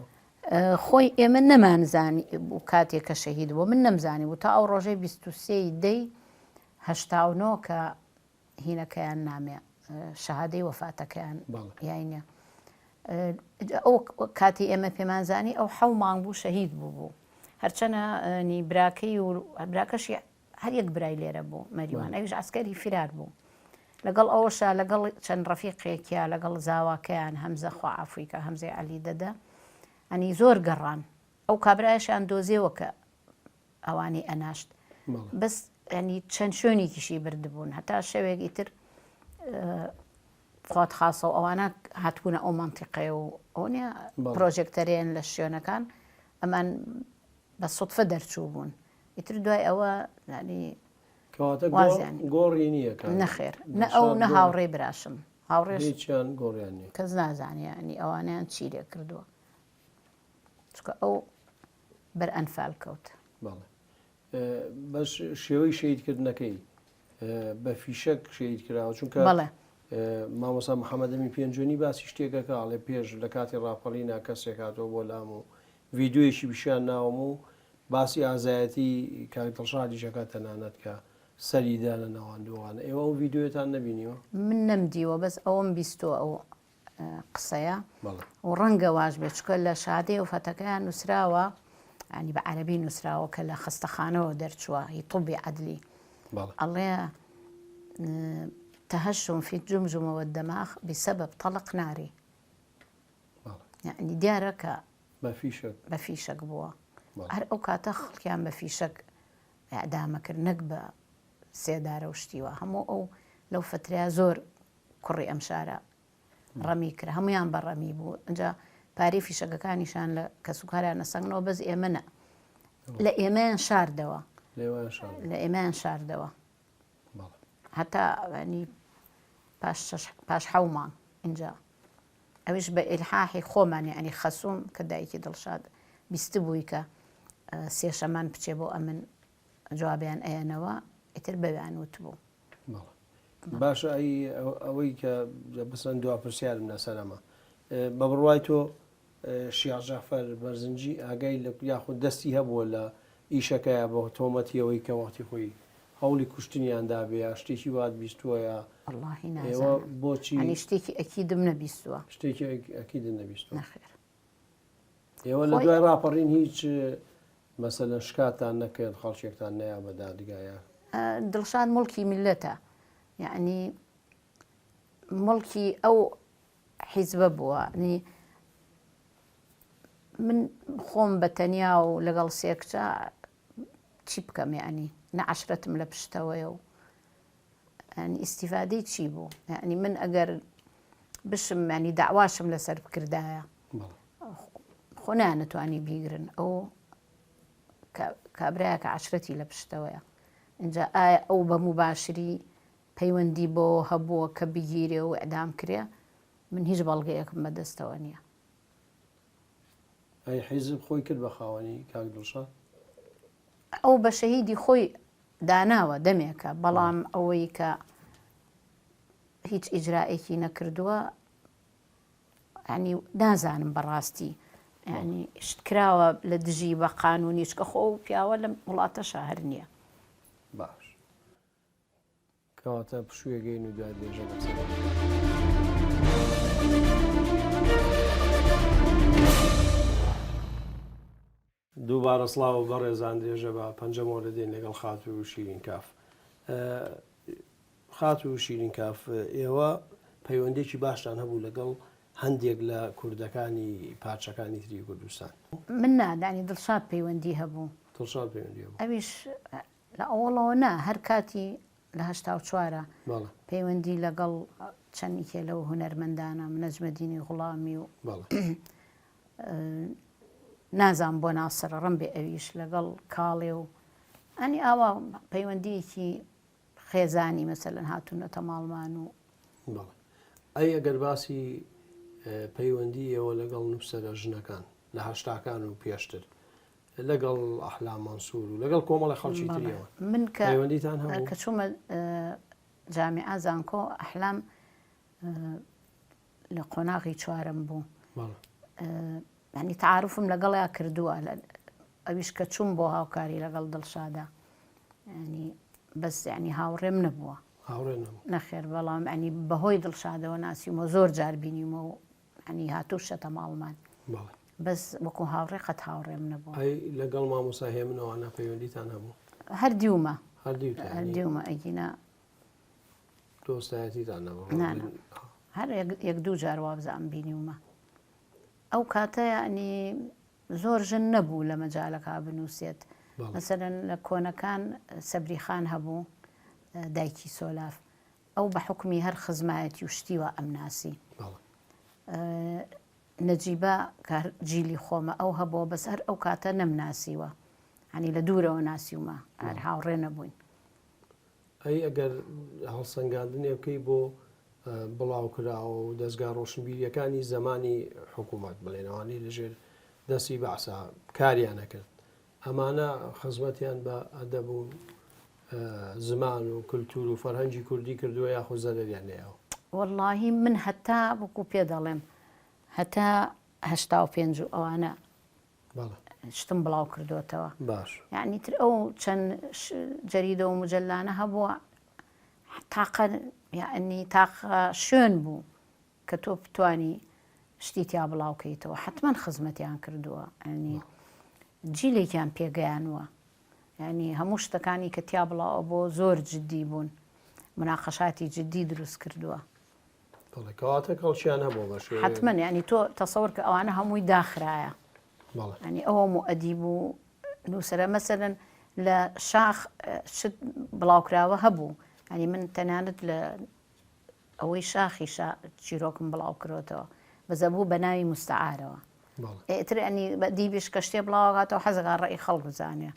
[SPEAKER 2] خۆی ئێمە نەمانزانی بوو کاتێک کە شەهید بوو من نەمزانی بوو تا ئەو ڕۆژەی 23 دەی 89 کە هینەکەیان نامێ شەهادەی وەفاتەکەیان یاینە ئەو کاتی ئێمە پێمانزانی ئەو حەو مانگ بوو شەهید بوو بوو هەرچەنە نی براکەی و براکەشی هەر یەک برای لێرە بوو مەریوان ئەویش عسکەری فرار بوو لەگەڵ ئەوەشا لەگەڵ چەند ڕەفیقێکیا لەگەڵ زاواکەیان هەمزە خوا عەفوی کە هەمزەی عەلی دەدە ئەنی زۆر گەڕان ئەو کابرایشیان دۆزیەوە کە ئەوانی ئەناشت بەس. ینی چەند شوێنێکیشی بردبوون هەتا شەوێک ئیتر خوات خاسە و ئەوانە هاتبوونە ئەو مەنتیقەیە و ئەو نیە پرۆژێکتەرێن لە شوێنەکان ئەمان بە سوتفە دەرچوو بوون ئیتر دوای ئەوە ینی
[SPEAKER 1] کەواتە گۆڕی نییە
[SPEAKER 2] نەخێر نە ئەو نە هاوڕێی براشم
[SPEAKER 1] هاوڕێش هیچیان گۆڕیان نییە
[SPEAKER 2] کەس نازانێ ینی ئەوانیان چی لێ کردووە چونکە ئەو بەر ئەنفال کەوت.
[SPEAKER 1] بەڵێ بەس شێوەی شەهیدکردنەکەی بە فیشەک شەهید کراوە چونکە
[SPEAKER 2] بەڵێ
[SPEAKER 1] مامۆسا محەممەدەمی پێنجوێنی باسی شتێکەکە ئەڵێ پێش لە کاتی ڕاپەڕینا کەسێک هاتەوە بۆ لام و ڤیدیۆیەکی پیشان ناوم و باسی ئازایەتی کاک دڵشادیش ئەکات تەنانەت کە سەری دانەنەواندووە ئێوە ئەو ڤیدیۆیەتان نەبینیوە؟
[SPEAKER 2] من نەمدیوە بەس ئەوەم بیستووە ئەو قسەیە و ڕەنگە واش بێت چکە لە شادەی و فەتەکەیان نووسراوە ینی بە عەربی نووسراوە کە لە خەستەخانەوە دەرچووە هی طبی عدلی ئەڵێ تهشم في الجمجمة والدماغ بسبب طلق ناري یعنی دیارە کە بە فیشەک بووە هەر ئەو کاتە خەڵکیان بە فیشەک ئەعدامە کرد نەک بە سێدارە و شتیوە هەموو ئەو لەو فترەیە زۆر کوڕی ئەم شارە ڕەمی کرا هەمویان بە ڕەمی بوو ئەجا پارەی فیشەکەکانیشان لە کەسوکاریان نەسەنگنەوە بەس ئێمە نە لە ئێمەیان شاردەوە لە ئێمەیان شاردەوە هەتا ینی پاش حەومان اینجا ئەویش بە ئیلحاحی خۆمان یعنی خەسوم کە دایکی دڵشاد بیستبووی کە سێشەمان بچێ بۆ ئەمن جوابیان ئەیەنەوە ئیتر بەویان وتبوو.
[SPEAKER 1] بەڵێ باشە ئەی ئەوەی کە بسەن دوا پرسیارم لەسەر ئەمە بە بڕوای تۆ شیاع جەعفەر بەرزنجی ئاگای لە یاخود دەستی هەبووە لە ئیشەکەیا بە تۆمەتی ئەوەی کە وەختی خۆی هەوڵی کوشتنیان دابێ یا شتێکی وات بیستووە یا
[SPEAKER 2] وەڵاهی
[SPEAKER 1] ئێوە
[SPEAKER 2] نازانم
[SPEAKER 1] بۆچی
[SPEAKER 2] یانی شتێکی ئەکیدم نەبیستووە.
[SPEAKER 1] شتێکی ئەکیدت نەبیستووە؟
[SPEAKER 2] نەخێر.
[SPEAKER 1] ئێوە لە دوای ڕاپەڕین هیچ مەسەلەن شکاتان نەکرد خەڵکێکتان نەیا بە دادگا یا؟
[SPEAKER 2] دڵشاد موڵکی میللەتە یەعنی موڵکی ئەو حیزبە بووە نی من خۆم بە تەنیا و لەگەڵ سێ کچە چی بکەم یەعنی نە عەشرەتم لە پشتەوەیە و یانی ئیستیفادەی چی بوو یعنی من ئەگەر بشم ینی داواشم لەسەر بکردایە خۆ نانەتوانی بیگرن ئەو کابراایە کە عشرەتی لە پشتەوەیە اینجا ئایا ئەو بە مباشری پەیوەندی بۆ هەبووە کە بگیرێ و ئەدام کرێ من هیچ بەڵگەیەکم بەدەستەوە نییە
[SPEAKER 1] ئەی حیزب خۆی کرد بە خاوەنی کاک دڵشاد؟
[SPEAKER 2] ئەو بە شەهیدی خۆی داناوە دەمێکە، بەڵام ئەوەی کە هیچ ئیجرائێکی نەکردووە ینی نازانم بەڕاستی ینی شت کراوە لە دژی بە قانونی چکە خۆ و پیاوە لەم وڵاتەشا هەر نییە.
[SPEAKER 1] باش کەواتە پشوویەک و دوای درێژە بە قسەکان دەدەین. دووبارە سڵاو بەڕێزان درێژە بە پەنجەمۆر دەدەین لەگەڵ خاتوو شیرین کاف. خاتوو شیرین کاف ئێوە پەیوەندێکی باشتان هەبوو لەگەڵ هەندێک لە کوردەکانی پارچەکانی تری کوردستان.
[SPEAKER 2] من نا دانی دڵشاد پەیوەندی هەبوو.
[SPEAKER 1] دڵشاد پەیوەندی هەبوو.
[SPEAKER 2] ئەویش لە ئەوەڵەوە نا هەر کاتی لە 84
[SPEAKER 1] بەڵێ.
[SPEAKER 2] پەیوەندی لەگەڵ چەند یەکێ لەو هونەرمەندانە نەجمەدینی غوڵامی و
[SPEAKER 1] بەڵێ.
[SPEAKER 2] نازانم بۆ ناسر ڕم بێ ئەویش لەگەڵ کاڵێ و ئەنی ئاوا پەیوەندیەکی خێزانی مەسەلەن هاتوونەتە ماڵمان و
[SPEAKER 1] بەڵێ ئەی ئەگەر باسی پەیوەندی ئێوە لەگەڵ نووسەرە ژنەکان لە هەشتاکان و پێشتر لەگەڵ ئەحلام مەنسوور و لەگەڵ کۆمەڵی خەڵکی تریەوە
[SPEAKER 2] من کە
[SPEAKER 1] پەیوەندیتان هەبوو
[SPEAKER 2] کە چوومە جامیعە زانکۆ ئەحلام لە قۆناغی چوارم بوو ینی تعاعرفم لەگەڵیا کردووە ئەویش کە چوم بۆ هاوکاری لەگەڵ دڵشادا ینی بەس ینی هاوڕێم نەبووە نەخێر بەڵام ئەنی بەهۆی دڵشادەوە ناسیمەوە زۆر جار بینیمەوە و ینی هاتوو شەتە ماڵمان بەس وەکو هاوڕێ قەت هاوڕێم نەبوو
[SPEAKER 1] ئەی لەگەڵ مامۆسا هێمنەوەە پەیوەندیتان هەبوو
[SPEAKER 2] هەر دیومە
[SPEAKER 1] هەر
[SPEAKER 2] دیومە ئەگینا
[SPEAKER 1] دۆستایەتیتان نەبوو؟
[SPEAKER 2] نا نا هەر یەک دوو جار وابزانم بینیومە ئەو کاتە یعنی زۆر ژن نەبوو لە مەجالەکە بنووسێت. مەسەلەن لە کۆنەکان سەبری خان هەبوو دایکی سۆلاف ئەو بە حوکمی هەر خزمایەتی و شتی وا ئەمناسی. نەجیبە کە هەر جیلی خۆمە ئەو هەبووە بەس هەر ئەو کاتە نەمناسیوە یانی لە دوورەوە ناسیومە هەر هاوڕێ نەبووین.
[SPEAKER 1] ئەی ئەگەر هەڵسەنگاندنێ بکەی بۆ بڵاوکراوە و دەزگا ڕۆشنبیرییەکانی زەمانی حکوومەت بڵێن ئەوانەی لەژێر دەستی بەعسا کاریان ئەکرد ئەمانە خزمەتیان بە ئەدەب و زمان و کلتور و فەرهەنگی کوردی کردووە یاخود زەرەریان لێیاوە؟
[SPEAKER 2] وەڵاهی من هەتا وەکو پێ دەڵێم هەتا 85 و ئەوانە شتم بڵاو کردوێتەوە
[SPEAKER 1] باش
[SPEAKER 2] یعنی تر ئەو چەند جەریدە و مجلانە هەبووە تاقە یعنی تاقە شوێن بوو کە تۆ بتانی شتی تیا بڵاو کەیتەوە حتمما خزمەتیان کردووە ینی جیلێکیان پێگەیانوە یانی هەموو شتەکانی کە تیا بڵاوە بۆ زۆر جدی بوون مناقەشاتی جدی دروست کردووە.
[SPEAKER 1] بەڵێ کەواتە کەڵکیان هەبووە بە شێوەیەک.
[SPEAKER 2] حەتمەن یانی تۆ تەسەور کە ئەوانە هەمووی داخرایە.
[SPEAKER 1] بەڵێ.
[SPEAKER 2] یانی ئەو هەموو ئەدیب و نووسەرە مەسەلەن لە شاخ شت بڵاوکراوە هەبوو یانی من تەنانەت لە ئەوەی شاخیشە چیرۆکم بڵاو کرۆتەوە بەس ئەبوو بە ناوی مستعارەوە ئیتر ئەنی دیبیش کە شتێ بڵاوەکاتەوە حەزەکا ڕەئی خەڵک بزانێ.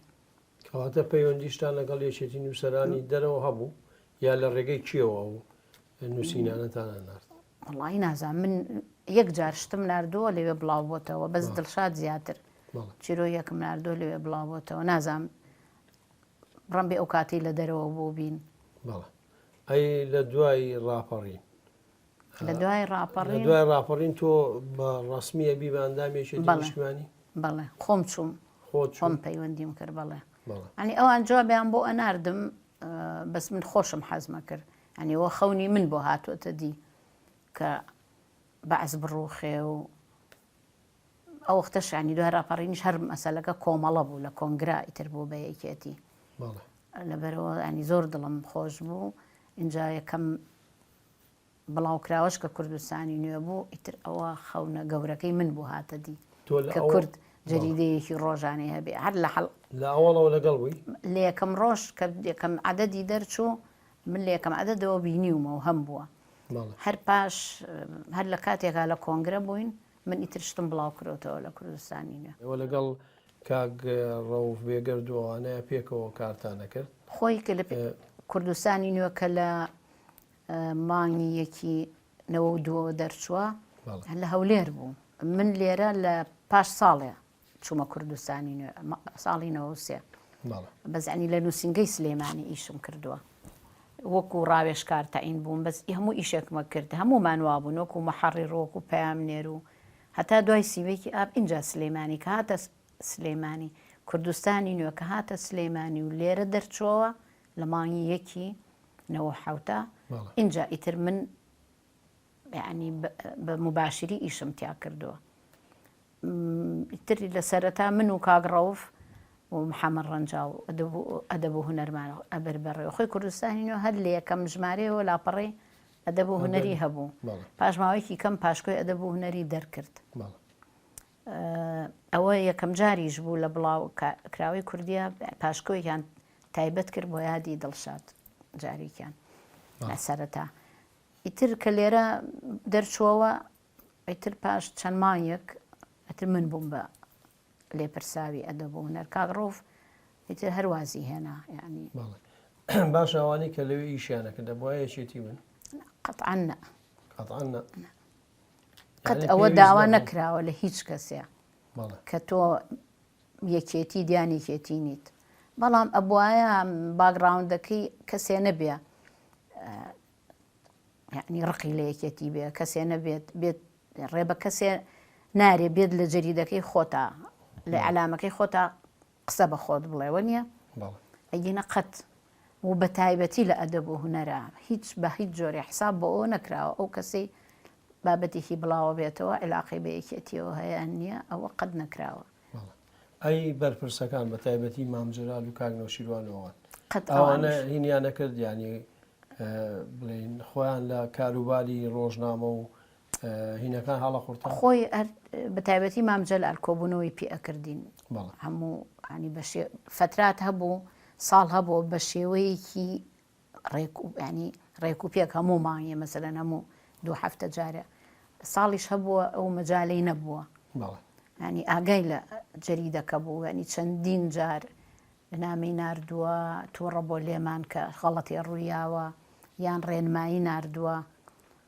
[SPEAKER 1] کەواتە پەیوەندیشتان لەگەڵ یەکێتی نووسەرانی دەرەوە هەبوو یا لە ڕێگەی کێوە ئەو نووسینانەتان ئەنارد؟
[SPEAKER 2] وەڵایی نازانم من یەک جار شتم ناردووە لەوێ بڵاو بۆتەوە بەس دڵشاد زیاتر چیرۆیەکم ناردووە لەوێ بڵاو بۆتەوە نازانم ڕەنبێ ئەو کاتەی لە دەرەوە بوو بین.
[SPEAKER 1] بەڵێ ئەی لە دوای ڕاپەڕین؟
[SPEAKER 2] لە دوای ڕاپەڕین؟
[SPEAKER 1] لە دوای ڕاپەڕین تۆ بە ڕەسمی ئەبی بە ئەندامی یەکێتی نیشتمانی؟
[SPEAKER 2] بەڵێ خۆم چووم خۆم پەیوەندیم کرد بەڵێ ئەنی ئەوان جوابیان بۆ ئەناردم بەس من خۆشم حەزمە کرد ئەنی وە خەونی من بۆ هاتووەتە دی کە بەعس بڕوخێ و ئەو وەختەش یانی دوای ڕاپەڕینیش هەر مەسەلەکە کۆمەڵە بوو لە کۆنگرا ئیتر بوو بە یەکێتی لەبەرەوە ینی زۆر دڵم خۆش بوو اینجا یەکەم بڵاوکراوەش کە کوردستانی نوێ بوو ئیتر ئەوە خەونە گەورەکەی من بوو هاتە دی کە کورد جەریدەیەکی ڕۆژانەی هەبێ هەر لە حەڵ
[SPEAKER 1] لە ئەوەڵەوە لەگەڵ بووی
[SPEAKER 2] لە یەکەم ڕۆژ کە یەکەم عەدەدی دەرچوو من لە یەکەم عەدەدەوە بینیومە و هەم بووە هەر پاش هەر لە کاتێکا لە کۆنگرە بووین من ئیتر شتم بڵاو کرۆتەوە لە کوردستانی نوێ.
[SPEAKER 1] ئێوە لەگەڵ کاک ڕەوف بێگەرد و ئەوانەیە پێکەوە کارتان ئەکرد؟
[SPEAKER 2] خۆی کە لە کوردستانی نوێ کە لە مانگی یەکی نەوە و دووەوە دەرچووە لە هەولێر بوو من لێرە لە پاش ساڵێ چوومە کوردستانی نوێ ساڵی 93 بەس ینی لە نووسینگەی سلێمانی ئیشم کردووە وەکو ڕاوێژکار تەعین بووم بەس هەموو ئیشێکمە کرد هەموومان وابوون وەکو محەڕیر وەکو پەیامنێر و هەتا دوای سیوەیەکی ئاب ئینجا سلێمانی کە هاتە سلێمانی کوردستانی نوێ کە هاتە سلێمانی و لێرە دەرچۆوە لە مانگی یەکی نەوە حوتە ئینجا ئیتر من یعنی بە مباشری ئیشم تیا کردووە ئیتر لە سەرەتا من و کاک ڕەوف و محەمەد ڕەنجاو ئەدەب و هونەرمان ئەبرد بەڕێوە. خۆی کوردستانی نوێ هەر لە یەکەم ژمارەیەوە لاپەڕەی ئەدەب و هونەری هەبوو. پاش ماوەیەکی کەم پاشکۆی ئەدەب و هونەری دەرکرد. ئەوە یەکەم جاریش بوو لە بڵاو کراوەی کوردیە پاشکۆیان تایبەت کرد بۆ یادی دڵشاد جارێکیان لە سەرەتا. ئیتر کە لێرە دەرچووەوە ئیتر پاش چەند مانگێک ئیتر من بووم بە لێپرساوی ئەدەب و هونەر کاک ڕەوف ئیتر هەر وازی هێنا یانی.
[SPEAKER 1] بەڵێ باشە ئەوانەی کە لەوێ ئیشیان ئەکرد دەبوایە یەکێتی بن؟
[SPEAKER 2] قەتعەن نا.
[SPEAKER 1] قەتعەن نا.
[SPEAKER 2] قەت ئەوە داوا نەکراوە لە هیچ کەسێ کە تۆ یەکێتی دیان یەکێتی نیت بەڵام ئەبواە باگڕاوندەکەی کەسێ نەبێ یەعنی ڕقی لە یەکێتی بێ کەسێ نەبێت بێت ڕێ بە کەسێ نارێ بێت لە جەریدەکەی خۆتا لە ئەلامەکەی خۆتا قسە بە خۆت بڵێ وە نییە ئەگینە قەت و بە تایبەتی لە ئەدەب و هونەرە هیچ بە هیچ جۆرێ حساب بۆ ئەوە نەکراوە ئەو کەسەی بابەتێکی بڵاوە بێتەوە علاقەی بە یەکێتیەوە هەیە نییە ئەوە قەت نەکراوە.
[SPEAKER 1] ئەی بەرپرسەکان بە تایبەتی مام جەلال و کاک نەوشیروان و ئەوان
[SPEAKER 2] قەت
[SPEAKER 1] ئەوانە
[SPEAKER 2] ئەوانیش.
[SPEAKER 1] هینیان نەکرد یانی بڵێین خۆیان لە کاروباری ڕۆژنامە و هینەکان هەڵەقورتان؟
[SPEAKER 2] خۆی هەر. بە تایبەتی مام جەلال کۆبوونەوەی پێ ئەکردین هەموو ینی بە فترات هەبوو ساڵ هەبوو بە شێوەیەکی ڕێک ینی ڕێک و پێک هەموو مانگێ مەسەلەن هەموو دوو هەفتە جارێ ساڵیش هەبووە ئەو مەجالەی نەبووە ینی ئاگای لە جەریدەکە بوو ینی چەندین جار نامی نردووە تووڕە بۆ لێمان کە غەڵەتی ڕوویاوە یان ڕێنمایی نردووە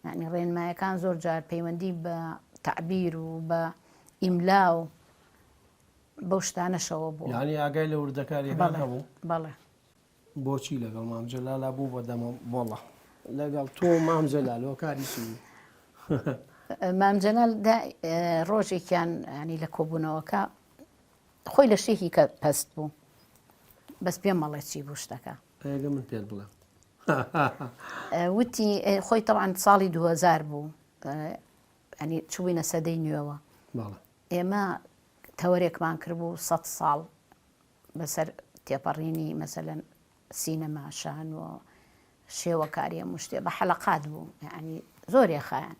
[SPEAKER 2] یانی ڕێنمایەکان زۆر جار پەیوەندی بە تەعبیر و بە ئیملا و بەو شتانەشەوە بوو.
[SPEAKER 1] یانی ئاگای لە وردەکاریەکان هەبوو؟
[SPEAKER 2] بەڵێ.
[SPEAKER 1] بۆچی لەگەڵ مام جەلالا بوو بە دەمە بۆڵە؟ لەگەڵ تۆ و مام جەلال هۆکاری چی بوو؟
[SPEAKER 2] مام جەلال ڕۆژێکیان ینی لە کۆبوونەوەکە خۆی لە شتێکی کە پەست بوو بەس پێم مەڵێ چی بوو شتەکە.
[SPEAKER 1] ئەگە من پێت بڵێم.
[SPEAKER 2] وتی خۆی تەوان ساڵی 2000 بوو ئەنی چوینە سەدەی نوێوە ئێمە تەوەرێکمان کردبوو سە ساڵ بەسەر تێپەڕینی مەسەلەن سینەما شانۆ شێوەکاری هەموو شتێ بە حەلقات بوو یعنی زۆر ێخایان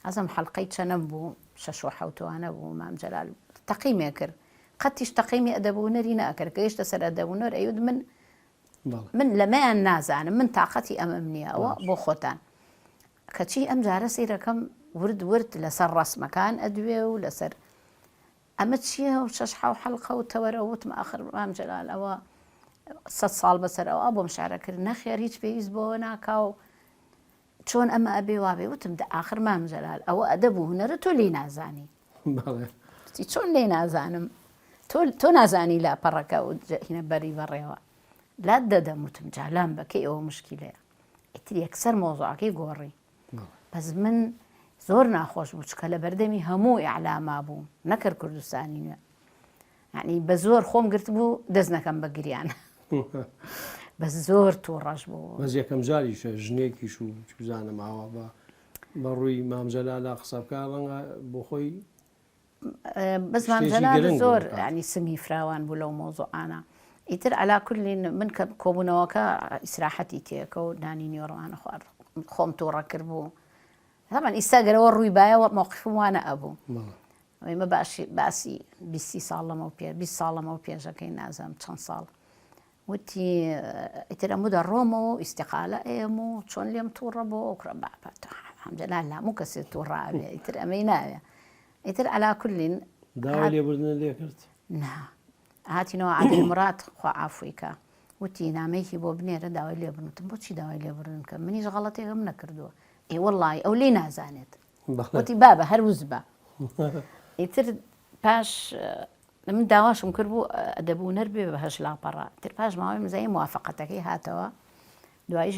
[SPEAKER 2] ئەزم حەلقەی چەنەم بوو شەش و حەوتوانە بوو مام جەلال تەقیمێ کرد قەتیش تەقیمی ئەدەب و هونەری نەئەکرد گەیشتە سەر ئەدەب و هونەر ئەیوت من من لەمەیان نازانم من تاقەتی ئەمەم نییە ئەوە بۆ خۆتان کەچی ئەم جارە سەیرەکەم ورد ورد لەسەر ڕەسمەکان ئەدوێ و لەسەر ئەمە چییە و شەش حەو حەڵقە و تەوەرە وتم ئاخر مام جەلال ئەوە سە ساڵ بەسەر ئەوە بۆم شارە کرد نەخێر هیچ پێویست بۆ ناکا و چۆن ئەمە ئەبێ وابێ وتم دە ئاخر مام جەلال ئەوە ئەدەب و هونەرە تۆ لێی نازانی وتی چۆن لێی نازانم تۆ تۆ نازانی لاپەڕەکە و هینە بەری بەڕێوە لات دەدەم وتم جا لام بە کەی ئەوە مشکیلەیە ئیتر یەکسەر مۆزوعەکەی گۆڕی بەس من زۆر ناخۆش بوو چکە لە بەردەمی هەموو ئیعلاما بوو نەکرد کوردستانی نوێ یعنی بە زۆر خۆم گرتبوو دەست نەکەم بە گریان بەس زۆر تووڕەش بوو.
[SPEAKER 1] بەس یەکەم جاریشە ژنێکیش و چوزانم ئاوا بە بە ڕووی مام جەلالا قسە بکا ڕەنگە بۆ خۆی
[SPEAKER 2] بەس مام جەلال زۆر ینی سنگی فراوان بوو لەو مۆزوعانە ئیتر علا کولین من کە کۆبوونەوەکە ئیسراحەتی تێکە و نانی نیوەڕوانە خوارد خۆم تووڕە کرد بوو هەمان ئیستا گەرەوە ڕووی بایەوە مۆقفم وانە ئەبوو ئێمە باشی باسی بیستی ساڵ لەمەو پێ 20 ساڵ لەمەو پێشەکەی نازانم چەند ساڵ وتی ئیتر ئەموو دەڕۆمەوە و ئیستیقالە ئەیەم و چۆن لێم تووڕە بۆ ئەو کوڕە بابە تۆ حەمجەلال لە هەموو کەسێ تووڕە ئەبێ ئیتر ئەمەی ناوێ ئیتر عەلا کولین
[SPEAKER 1] داوای لێبوردنت لێ کرد؟
[SPEAKER 2] نا هاتینەوە عادل مراد خوا عافوی کە وتی نامەیەکی بۆ بنێرە داوای لێبوردن وتم بۆچی داوای لێبوردن بکەم منیش غەڵەتێکم نەکردووە ئێ وەڵڵاهی ئەو لێی نازانێت وتی بابە هەر وز بە ئیتر پاش من داواشم کرد بوو ئەدەب و هونەر بێ بە هەش لاپەڕە تر پاش ماوەی مزایی موافقەتەکەی هاتەوە دوایش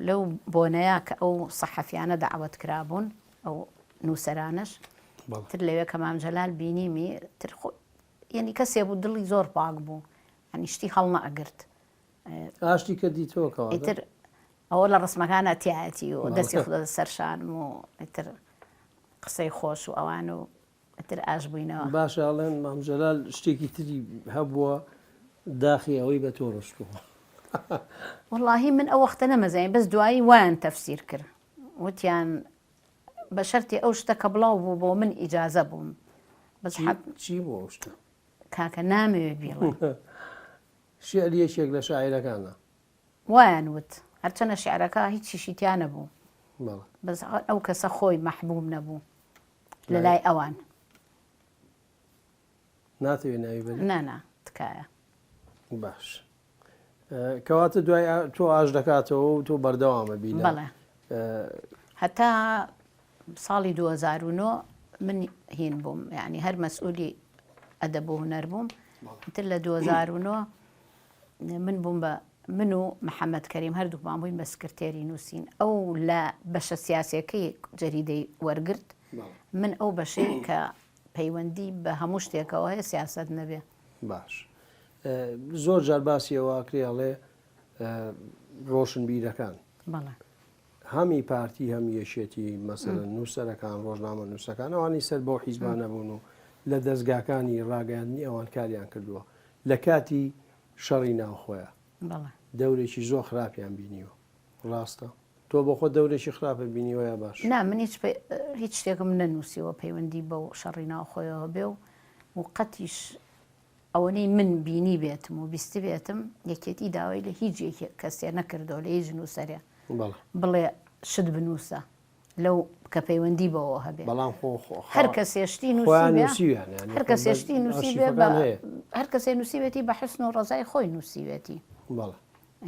[SPEAKER 2] لەو بۆنەیە کە ئەو سەحەفیانە داوەت کرابوون ئەو نووسەرانەش تر لەوێ کە مام جەلال بینیمی تر خۆ یعنی کەسێ بوو دڵی زۆر پاک بوو ینی شتی هەڵنەئەگرت
[SPEAKER 1] ئاشتی کردی تۆ کەواتە
[SPEAKER 2] ئیتر ئەوە لە ڕسمەکانە تایەتی و دەستی خودە سەر شانم و ئیتر قسەی خۆش و ئەوان و ئیتر ئاش بووینەوە.
[SPEAKER 1] باشە ئەڵێن مام جەلال شتێکی تری هەبووە داخی ئەوەی بە تۆ ڕشتووە.
[SPEAKER 2] وەڵاهی من ئەو وەختە نەمەزانی بەس دوایی وایان تەفسیر کرد وتیان بە شەرتی ئەو شتە کە بڵاو بوو بۆ من ئیجازە بووم بەس
[SPEAKER 1] چی بوو ئەو شتە؟
[SPEAKER 2] کاکە نامەوێ بیڵێم.
[SPEAKER 1] شیعری یەکێک لە شاعیرەکانە.
[SPEAKER 2] وایان وت. هەرچەنە شیعرەکە هیچیشی تیا نەبوو. بەس ئەو کەسە خۆی مەحبوب نەبوو لە لای ئەوان.
[SPEAKER 1] ناتەوێ ناوی بەری؟
[SPEAKER 2] نا نا تکایە.
[SPEAKER 1] باش. کەواتە دوای تۆ ئاش دەکاتەوە و تۆ بەردەوامە بی لە
[SPEAKER 2] بەڵێ. هەتا ساڵی 2009 من هین بووم یعنی هەر مەسئولی ئەدەب و هونەر بووم تر لە 2009 من بووم بە من و محەممەد کەریم هەردووکمان بووین بە سکرتێری نووسین ئەو لە بەشە سیاسەکەی جەریدەی وەرگرت من ئەو بەشەی کە پەیوەندی بە هەموو شتێکەوە هەیە سیاست نەبێ
[SPEAKER 1] باش زۆر جار باسی ئەوە ئەکرێ ئەڵێ ڕۆشنبیرەکان
[SPEAKER 2] بەڵێ
[SPEAKER 1] هەمی پارتی هەم یەکێتی مەسەلەن نووسەرەکان ڕۆژنامە نووسەکان ئەوانی سەر بەو حیزبانە بوون و لە دەستگاکانی ڕاگەیاندنی ئەوان کاریان کردووە لە کاتی شەڕی ناوخۆیە
[SPEAKER 2] بەڵێ
[SPEAKER 1] دەورێکی زۆر خراپیان بینیوە ڕاستە؟ تۆ بۆ خۆت دەورێکی خراپت بینیوە یا باش؟
[SPEAKER 2] نا من هیچ هیچ شتێکم نەنووسیوە پەیوەندی بەو شەڕی ناوخۆیەوە بێ و و قەتیش ئەوەنەی من بینیبێتم و بیستبێتم یەکێتی داوای لە هیچ یەکێ کەسێ نەکردووە لە هیچ نووسەرێ
[SPEAKER 1] بەڵێ.
[SPEAKER 2] بڵێ شت بنووسە لەو کە پەیوەندی بەوە هەبێ.
[SPEAKER 1] بەڵام خۆ خۆ
[SPEAKER 2] هەر کەسێ شتی
[SPEAKER 1] خۆیان
[SPEAKER 2] نووسیبێ
[SPEAKER 1] نووسیویانە یانی
[SPEAKER 2] هەر
[SPEAKER 1] خۆ
[SPEAKER 2] کەسێ
[SPEAKER 1] بە
[SPEAKER 2] شتی نووسیبێ بە
[SPEAKER 1] ئەرشیفەکان هەیە.
[SPEAKER 2] هەر کەسێ نووسیبێتی بە حوسن و ڕەزای خۆی نووسیوێتی.
[SPEAKER 1] بەڵێ.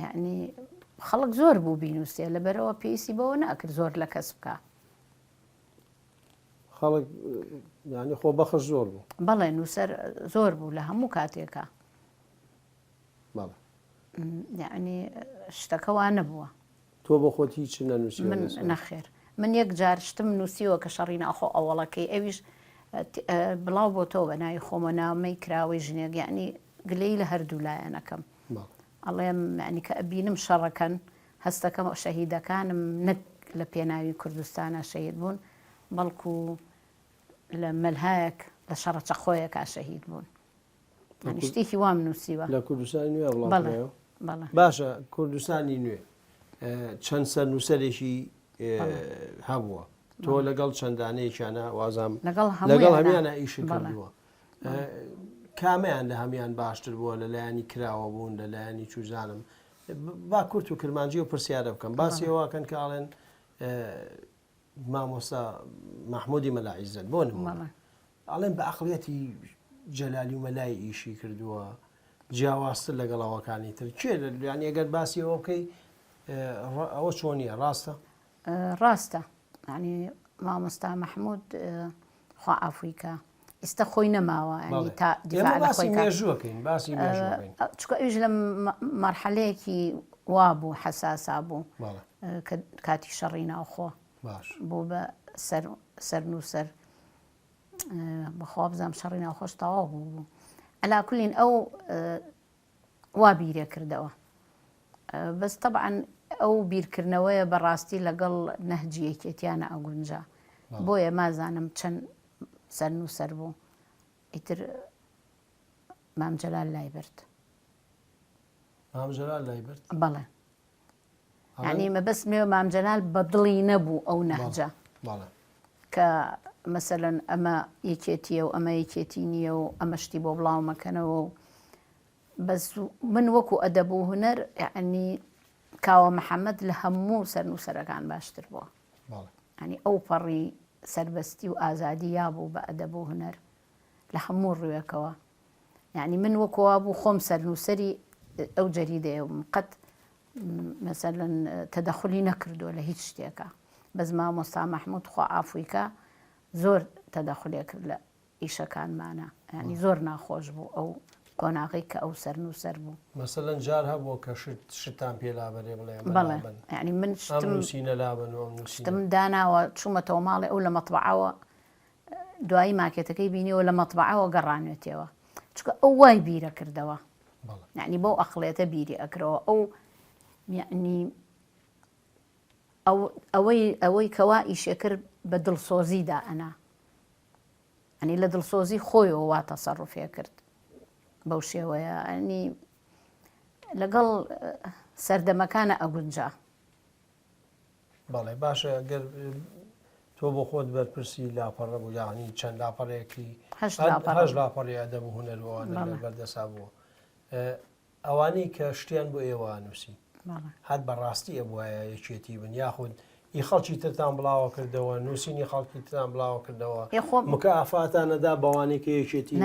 [SPEAKER 2] یانی خەڵک زۆر بوو بینووسێ لەبەرئەوە پێویستی بەوە ناکرد زۆر لە کەس بکا.
[SPEAKER 1] خەڵک یانی خۆ بەخش زۆر بوو.
[SPEAKER 2] بەڵێ نووسەر زۆر بوو لە هەموو کاتێکا.
[SPEAKER 1] بەڵێ.
[SPEAKER 2] یانی شتەکە وا نەبووە.
[SPEAKER 1] تۆ بۆ خۆت هیچ نەنووسیوە
[SPEAKER 2] من
[SPEAKER 1] لەسەر؟
[SPEAKER 2] نەخێر من یەک جار شتم نووسیوە کە شەڕی ناوخۆ ئەوەڵەکەی ئەویش بڵاو بۆتەوە بە ناوی خۆمە نامەی کراوەی ژنێک یانی گلەیی لە هەردوو لایەنەکەم.
[SPEAKER 1] بەڵێ.
[SPEAKER 2] ئەڵێم یانی کە ئەبینم شەڕەکەن هەستەکەم شەهیدەکانم نەک لە پێناوی کوردستانا شەهید بوون بەڵکو لە مەلهایەک لە شەڕە چەقۆیەکا شەهید بوون یانی شتێکی وام نووسیوە.
[SPEAKER 1] لە کوردستانی نوێ بڵاو
[SPEAKER 2] بەڵێ
[SPEAKER 1] کرایەوە؟
[SPEAKER 2] بەڵێ.
[SPEAKER 1] باشە کوردستانی نوێ چەند سەرنووسەرێکی هەبووە تۆ لەگەڵ چەند دانەیەکیانە وازام
[SPEAKER 2] لەگەڵ
[SPEAKER 1] لەگەڵ
[SPEAKER 2] هەموویانە
[SPEAKER 1] هەمیانە ئیشت
[SPEAKER 2] بەڵێ.
[SPEAKER 1] کردووە کامیان لە هەمان باشتر بووە لە لایەنی کراوە بوون لە لایەنی چوزانم با کورت و کرمانجی و پرسیارە بکەم باسی ئەوەکەن کە ئاڵێن مامۆستا مەحمودی مەلا عیزەت بۆ نمونە ئەڵێن بە عەقڵیەتی جەلالی و مەلای ئیشی کردووە جیاوازتر لەگەڵ ئەوەکانی تر کێ یانی ئەگەر باسی ئەوە بکەی ئەوە چۆنیە ڕاستە؟
[SPEAKER 2] ڕاستە یانی مامۆستا مەحمود خوا عەفوی کا ئیستا خۆی نەماوە ینی تا دیفاع لە خۆی کا.
[SPEAKER 1] مێژووەکەین باسی مێژووەکەین
[SPEAKER 2] چونکە ئەویش لە مەرحەلەیەکی وا بوو حەساسا بوو کە کاتی شەڕی ناوخۆ
[SPEAKER 1] باش
[SPEAKER 2] بوو بە سەر سەرنووسەر بەخوا بزانم شەڕی ناوخۆش تەواو بوو بوو عەلا کولین ئەو وا بیرێ کردەوە بەس تەبعەن ئەو بیرکردنەوەیە بەڕاستی لەگەڵ نەهجی یەکێتیانە ئەگونجا بۆیە مازانم چەند سەرنووسەر بوو ئیتر مام جەلال لای برد.
[SPEAKER 1] مام جەلال لای برد؟
[SPEAKER 2] بەڵێ یعنی مەبەست مێ مام جەلال بە دڵی نەبوو ئەو نەهجە کە مەسەلەن ئەمە یەکێتیە و ئەمە یەکێتی نییە و ئەمە شتی بۆ بڵاو مەکەنەوە و بەس من وەکو ئەدەب و هونەر یعنی کاوە محەممەد لە هەموو سەرنووسەرەکان باشتر بووە ینی ئەو پەڕی سربەستی و ئازادی یا بوو بە ئەدەب و هونەر لە هەموو ڕووێکەوە یعنی من وەکو بوو خۆم سەرنووسەری ئەو جەریدەیە بووم قەت مەسەلەن تەدەخولی نەکردووە لە هیچ شتێکا بەس مامۆستا مەحمود خوا عافوی کا زۆر تەدەخولێ کرد لە ئیشەکانمانا یانی زۆر ناخۆش بوو ئەو قۆناغەی کە ئەو سەرنووسەر بوو.
[SPEAKER 1] مەسەلەن جار هەبووە کە شت شتتان پێ لابەرێ بڵێ ئەمە
[SPEAKER 2] بەڵێ
[SPEAKER 1] لابەن
[SPEAKER 2] یانی من
[SPEAKER 1] ئەم
[SPEAKER 2] شتم
[SPEAKER 1] نووسینە لابەن و ئەم نووسینە.
[SPEAKER 2] شتم داناوە چوومەتەوە ماڵێ ئەو لە مەتبەعەوە دوایی ماکێتەکەی بینیەوە لە مەتبەعەوە گەڕانوێتەوە چونکە ئەو وای بیرە کردەوە یعنی بەو ئەقڵێتە بیری ئەکرەوە ئەو یعنی ئەوەی ئەوەی کەوا ئیشێ کرد بە دڵسۆزی دائەنا ئەنی لە دڵسۆزی خۆیەوە وا تەسەڕفێ کرد بەو شێوەیە ئەنی لەگەڵ سەردەمەکانە ئەگونجا
[SPEAKER 1] بەڵێ باشە گەر تۆ بۆ خۆت بەرپرسی لاپەڕە بوو یعنی چەند لاپەڕێکی هەشت لاپەڕی ئەدەب و هونەر ئەوانە لە بەردەسا بووە ئەوانەی کە شتیان بۆ ئێوە نووسی هەر بەڕاستی ئەبوایە یەکێتی بن یاخود ئی خەڵکی ترتان بڵاوە کردەوە نووسینی خەڵکی تران بڵاوە کردەوە مکە ئافاتانەدا بەوانەی کە یەکێتی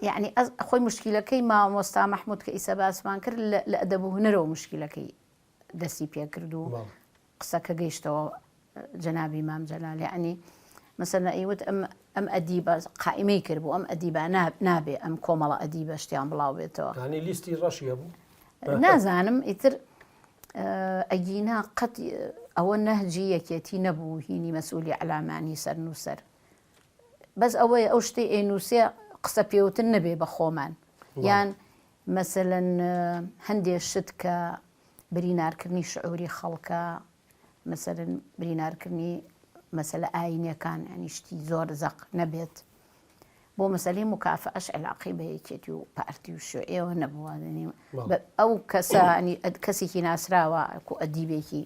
[SPEAKER 2] یعنی خۆی مشکلەکەی مامۆستا مححمود کە ئیسە باسمان کرد لە ئەدەب و هونەرەوە مشکلەکەی دەستی پێکرد و قسەکە گەیشتەوە جەنابی مام جەلال یەعنی مەسەلەن ئەیوت ئەم ئەم ئەدیبە قائیمەی کرد بوو ئەم ئەدیبە نابێ ئەم کۆمەڵە ئەدیبە شتیان بڵاو بێتەوە
[SPEAKER 1] یانی لیستی ڕەشی هەبوو
[SPEAKER 2] نازانم ئیتر ئەگینا قەت ئەوە نەهجی یەکێتی نەبوو هینی مەسئولی ئەلامانی سەرنووسەر بەس ئەوەیە ئەو شتەی ئەینووسێ قسە پێوتن نەبێ بە خۆمان یان مەسەلەن هەندێ شت کە برینارکردنی شعوری خەڵکە، مەسەلەن برینارکردنی مەسەلە ئاینیەکان یانی شتی زۆر زەق نەبێت. بۆ مەسەلەی موکافەئەش عیلاقەی بە یەکێتی و پارتی و شوعیەوە نەبووە ئەو کەسە کەسێکی ناسراوە کو ئەدیبێکی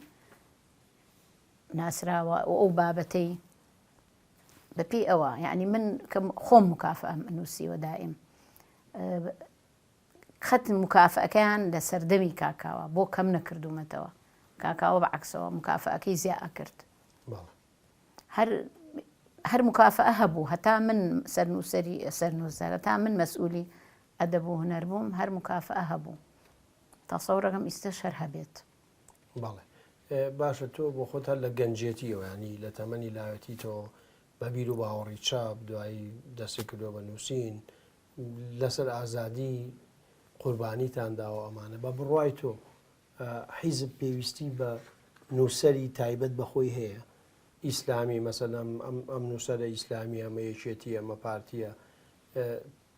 [SPEAKER 2] ناسراوە و ئەو بابەتەی بەپێی ئەوە یعنی من کە خۆم مکافەئەم نووسیوە دائیم خەت مکافەکەیان لە سەردەمی کاکاوە بۆ کەم نەکردومەتەوە کاکاوە بە عکسەوە مکافەکەی زیا ئەکرد هەر هەر مکافەئە هەبوو هەتا من سەرنووسەری سەرنووسەر هەتا من مەسئولی ئەدەب و هونەر بووم هەر مکافەئە هەبوو تەسەورەکەم ئیستەش هەر هەبێت.
[SPEAKER 1] بەڵێ باشە تۆ بۆ خۆت هەر لە گەنجێتیەوە ینی لە تەمەنی لاوێتی تۆ بە بیر و باوەڕی چاپ دوایی دەستی کردووە بە نووسین لەسەر ئازادی قوربانیتان داوە ئەمانە بە بڕوای تۆ حیزب پێویستی بە نووسەری تایبەت بە خۆی هەیە؟ ئیسلامی مەسەلەن ئەم نووسەرە ئیسلامیە، ئەمە یەکێتیە، ئەمە پارتیە،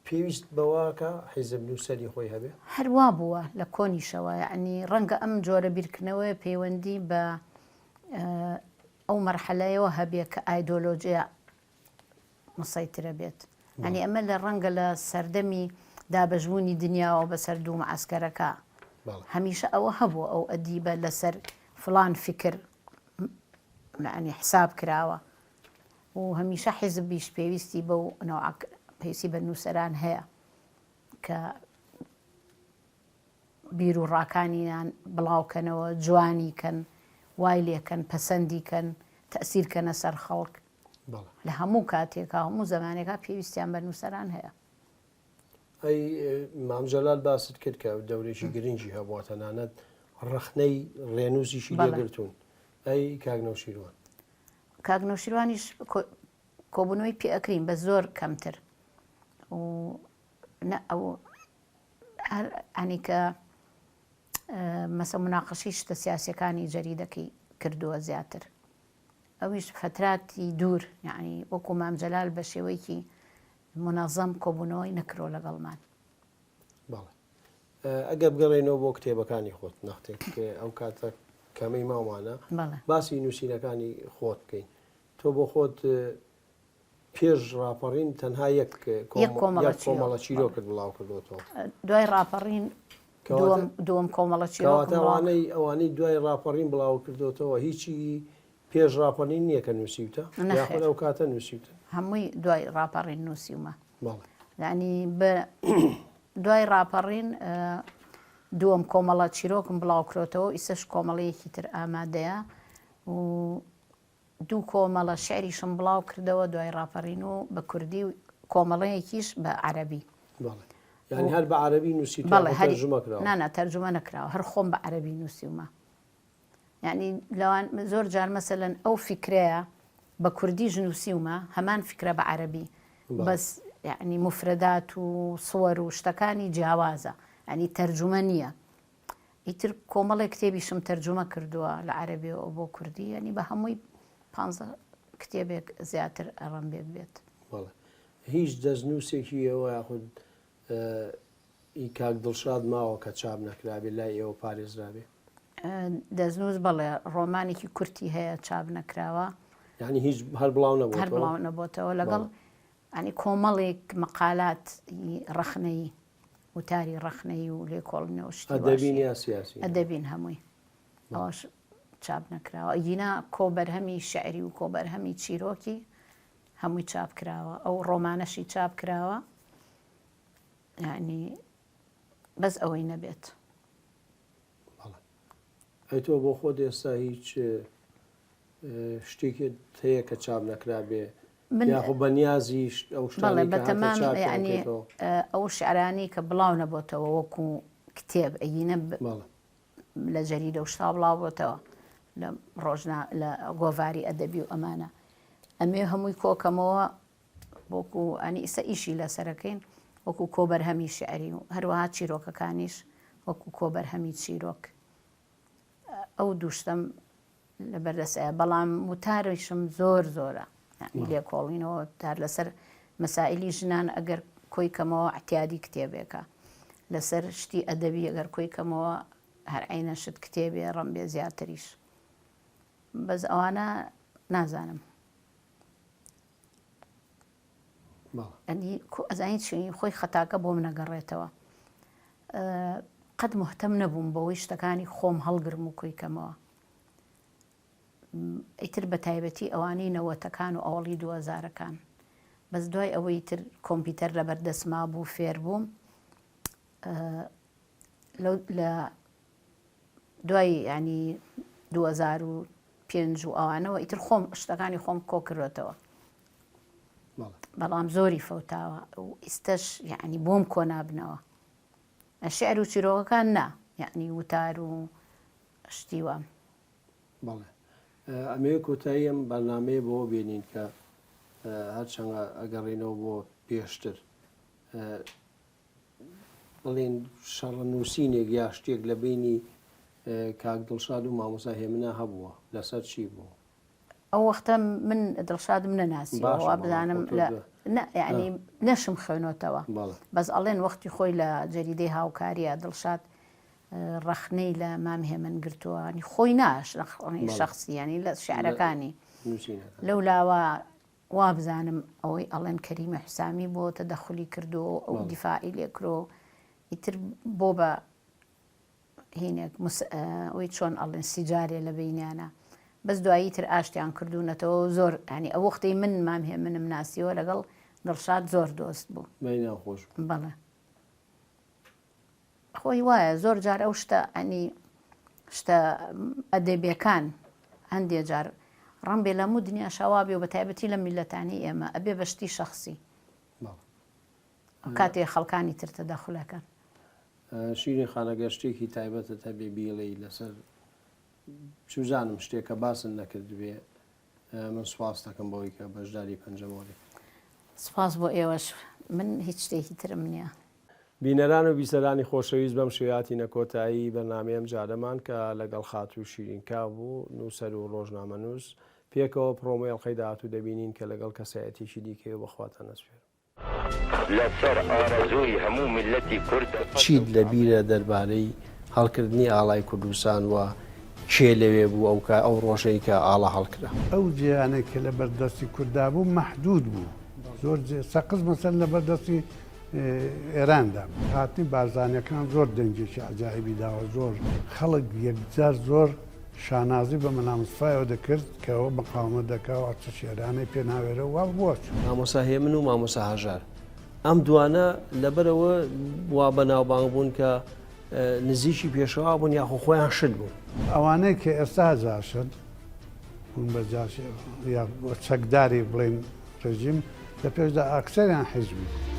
[SPEAKER 1] پێویست بەوەکە حیزب نووسەری خۆی هەبێ؟
[SPEAKER 2] هەر وا بووە لە کۆنیشەوە، یەعنی ڕەنگە ئەم جۆرە بیرکردنەوەیە پەیوەندی بە ئەو مەرحەلەیەوە هەبێ کە ئایدۆلۆژیا مسەیترە بێت یانی ئەمە لە ڕەنگە لە سەردەمی دابەشبوونی دنیاوە بەسەر دوو معسکەرەکە هەمیشە ئەوە هەبوو ئەو ئەدیبە لەسەر فلان فکر ینی حساب کراوە و هەمیشە حیزبیش پێویستی بەو نەوع پێویستی بە نووسەران هەیە کە بیروڕاکانیان بڵاوکەنەوە جوانی کەن وای لێکەن پەسەندی کەن تەسیر کەنە سەر خەڵک لە هەموو کاتێکا هەموو زەمانێکا پێویستیان بە نووسەران هەیە.
[SPEAKER 1] ئەی مام جەلال باست کرد کە دەورێکی گرنگی هەبووە تەنانەت ڕەخنەی ڕێنووسیشی لێگرتوون ئەی کاک نەوشیروان؟
[SPEAKER 2] کاک نەوشیروانیش کۆبوونەوەی پێ ئەکرین بە زۆر کەمتر و نە ئەو هەر ئەنی کە مەسە مناقەشەی شتە سیاسەکانی جەریدەکەی کردووە زیاتر ئەویش فەتراتی دوور یەعنی وەکو مام جەلال بە شێوەیەکی مونەزەم کۆبوونەوەی نەکرۆ لەگەڵمان.
[SPEAKER 1] بەڵێ ئەگەر بگەڕێینەوە بۆ کتێبەکانی خۆت نەختێک ئەو کاتە کەمەی ماوانە باسی نووسینەکانی خۆت بکەین تۆ بۆ خۆت پێش ڕاپەڕین تەنها یەک کۆمەڵە چیرۆکت بڵاو کردوەوە.
[SPEAKER 2] دوای ڕاپەڕین دووەم کۆمەڵە چیرۆکم
[SPEAKER 1] بڵاو. ئەوانەی ئەوانەی دوای ڕاپەڕین بڵاو کردوەوە هیچی پێش ڕاپەڕین نییە کە نووسیوتە؟ نەخێر. یاخود ئەو کاتە نووسیوتە؟
[SPEAKER 2] هەمووی دوای ڕاپەڕین نووسیومە. بەڵێ. یانی بە دوای ڕاپەڕین دووەم کۆمەڵە چیرۆکم بڵاو کرۆتەوە ئیسەش کۆمەڵەیەکی تر ئامادەیە و دوو کۆمەڵە شیعریشم بڵاو کردەوە دوای ڕاپەڕین و بە کوردی و کۆمەڵەیەکیش بە عەرەبی.
[SPEAKER 1] بەڵێ. یانی هەر بە عەرەبی نووسیوتە بەڵێ هەر تەرجومە کراوە؟
[SPEAKER 2] نا نا تەرجومە نەکراوە هەر خۆم بە عەرەبی نووسیومە. یانی لەوان زۆر جار مەسەلەن ئەو فیکرەیە بە کوردیش نووسیومە هەمان فیکرە بە عەرەبی بەس یانی موفرەدات و سوەر و شتەکانی جیاوازە یانی تەرجومە نییە. ئیتر کۆمەڵێک کتێبیشم تەرجومە کردووە لە عەرەبیەوە بۆ کوردی یانی بە هەمووی پانزە کتێبێک زیاتر ڕەنبێ بێت.
[SPEAKER 1] بەڵێ هیچ دەستنووسێکی ئێوە یاخود ئی کاک دڵشاد ماوە کە چاپ نەکرابێ لای ئێوە پارێزرابێ؟
[SPEAKER 2] دەستنووس بەڵێ ڕۆمانێکی کورتی هەیە چاپ نەکراوە.
[SPEAKER 1] یانی هیچ هەر بڵاو نەبۆتەوە؟
[SPEAKER 2] هەر بڵاو نەبۆتەوە لەگەڵ ینی کۆمەڵێک مقالات ڕەخنەیی وتاری ڕەخنەیی و لێکۆڵینەوە شتی واشی.
[SPEAKER 1] ئەدەبین یا سیاسی؟
[SPEAKER 2] ئەدەبین هەمووی. ئەوەش چاپ نەکراوە. ئەگینا کۆبەرهەمی شیعری و کۆبەرهەمی چیرۆکی هەمووی چاپ کراوە. ئەو ڕۆمانەشی چاپ کراوە. یانی بەس ئەوەی نەبێت.
[SPEAKER 1] بەڵێ. ئەی تۆ بۆ خۆت ئێستا هیچ شتێکت هەیە کە چاپ نەکرابێ یاخۆ بە نیازی ئەو شتانەی کە هاتە چاپیان بکەیتەوە؟
[SPEAKER 2] ئەو شعرانەی کە بڵاو نەبۆتەوە وەکو کتێب ئەگینە لە جەریدە و شتا بڵاو بۆتەوە لە ڕۆژنا لە گۆڤاری ئەدەبی و ئەمانە ئەمێ هەمووی کۆکەمەوە وەکو ئەنی ئیسە ئیشی لەسەرەکەین وەکو کۆبەرهەمی شعری و هەروەها چیرۆکەکانیش وەکو کۆبەرهەمی چیرۆک ئەو دوو شتەم لەبەردەستایە بەڵام وتاریشم زۆر زۆرە یعنی لێکۆڵینەوە وتار لەسەر مەسائلی ژنان ئەگەر کۆی کەمەوە اعتیادی کتێبێکە لەسەر شتی ئەدەبی ئەگەر کۆی کەمەوە هەر عینە شت کتێبێ ڕەمبێ زیاتریش بەس ئەوانە نازانم. ئەنی ئەزانی چی خۆی خەتاکە بۆم نەگەڕێتەوە قەت مهتەم نەبووم بەوەی شتەکانی خۆم هەڵگرم و کۆی کەمەوە ئیتر بە تایبەتی ئەوانەی نەوەتەکان و ئەوەڵی دووەزارەکان بەس دوای ئەوەی تر کۆمپیوتەر لەبەر دەستما بوو فێر بووم لە دوای ینی 2005 و ئەوانەوە ئیتر خۆم شتەکانی خۆم کۆ کردوێتەوە بەڵام زۆری فەوتاوە و ئیستەش یعنی بۆم کۆ نابنەوە شعر و چیرۆکەکان نا یعنی وتار و شتی وام.
[SPEAKER 1] بەڵێ ئەمەوێ کۆتایی ئەم بەرنامەیە بەوە بێنین کە هەرچەندە ئەگەڕێینەوە بۆ پێشتر بڵێن شەڕە نووسینێک یا شتێک لە بینی کاک دڵشاد و مامۆسا هێمنا هەبووە لەسەر چی بوو؟
[SPEAKER 2] ئەو وەختە من دڵشادم نەناسیوە
[SPEAKER 1] باشە،
[SPEAKER 2] وا بزانم
[SPEAKER 1] بەڵام
[SPEAKER 2] لە
[SPEAKER 1] خۆ تۆ
[SPEAKER 2] نە یعنی نەشم خوێنۆتەوە
[SPEAKER 1] بەڵێ.
[SPEAKER 2] بەس ئەڵێن وەختی خۆی لە جەریدەی هاوکاریە دڵشاد ڕەخنەی لە مام هێمن گرتووە ینی خۆی نا
[SPEAKER 1] بەڵێ.
[SPEAKER 2] شەخسی ینی لە
[SPEAKER 1] لە
[SPEAKER 2] شعرەکانی
[SPEAKER 1] نووسینەکان.
[SPEAKER 2] لەو لاوە وابزانم ئەوەی ئەڵێن کەریمی حوسامی بۆ تەدەخولی کردووە و ئەو
[SPEAKER 1] بەڵێ.
[SPEAKER 2] دیفاعی لێکرۆ ئیتر بۆ بە هینێک ئەوەی چۆن ئەڵێن سیجارێ لە بینیانە بەس دوایی تر ئاشتیان کردوونەتەوە و زۆر ینی ئەو وەختەی من مام هێمنم ناسیەوە لەگەڵ دڵشاد زۆر دۆست بوو.
[SPEAKER 1] بەینیان خۆش بوو.
[SPEAKER 2] بەڵێ. خۆی وایە زۆر جار ئەو شتە ئەنی شتە ئەدەبیەکان هەندێ جار ڕەنبێ لە هەموو دنیاشا وابێ و بە تایبەتی لە میللەتانی ئێمە ئەبێ بە شتی شەخسی کاتێ خەڵکانی تر تەدەخول ئەکەن.
[SPEAKER 1] شیرین خان ئەگەر شتێکی تایبەتت هەبێ بیڵێی لەسەر چوزانم شتێک کە باسن نەکردبێ من سوپاست دەکەم بەوەی کە بەشداری پەنجەمۆری.
[SPEAKER 2] سوپاس بۆ ئێوەش من هیچ شتێکی ترم نییە.
[SPEAKER 1] بینەران و بیسەرانی خۆشەویست بەم شێوەیە هاتینە کۆتایی بەرنامەی ئەم جارەمان کە لەگەڵ خاتوو شیرین کاف بوو نووسەر و ڕۆژنامەنووس پێکەوە پڕۆمۆی ئەڵقەی داهاتوو دەبینین کە لەگەڵ کەسایەتیەکی دیکەیەوە بە خواتان ئەسپێرم.
[SPEAKER 3] لەسەر ئارەزووی هەموو میللەتی کورد.
[SPEAKER 1] چیت لە بیرە دەربارەی هەڵکردنی ئاڵای کوردستان و کێ لەوێ بوو ئەو کا ئەو ڕۆژەی کە ئاڵا هەڵکرا؟
[SPEAKER 4] ئەو جێیانەی کە لە بەر دەستی کورددا بوو مەحدوود بوو. زۆر جێ، سەقز مەسەلەن لە بەر دەستی ئێراندا بوو. هاتنی بارزانییەکان زۆر دەنگێکی عەجایبی داوە، زۆر خەڵک یەکجار زۆر شانازی بە مەلا مستەفایەوە دەکرد کە ئەوە مقاومەت دەکا و ئەرتەشی ئێرانەی پێ ناوێرێ و وا بووە.
[SPEAKER 1] مامۆستا هێمن و مامۆستا هەژار ئەم دوانە لەبەرئەوە وا بەناوبانگ بوون کە نزیکی پێشەوا بوون یاخۆ خۆیان شت بوون.
[SPEAKER 4] ئەوانەی کە ئێستا جاشن بوون بە جاش یا چەکداری بڵێین ڕێژیم لە پێشدا ئەکسەریان حیزبی بوون.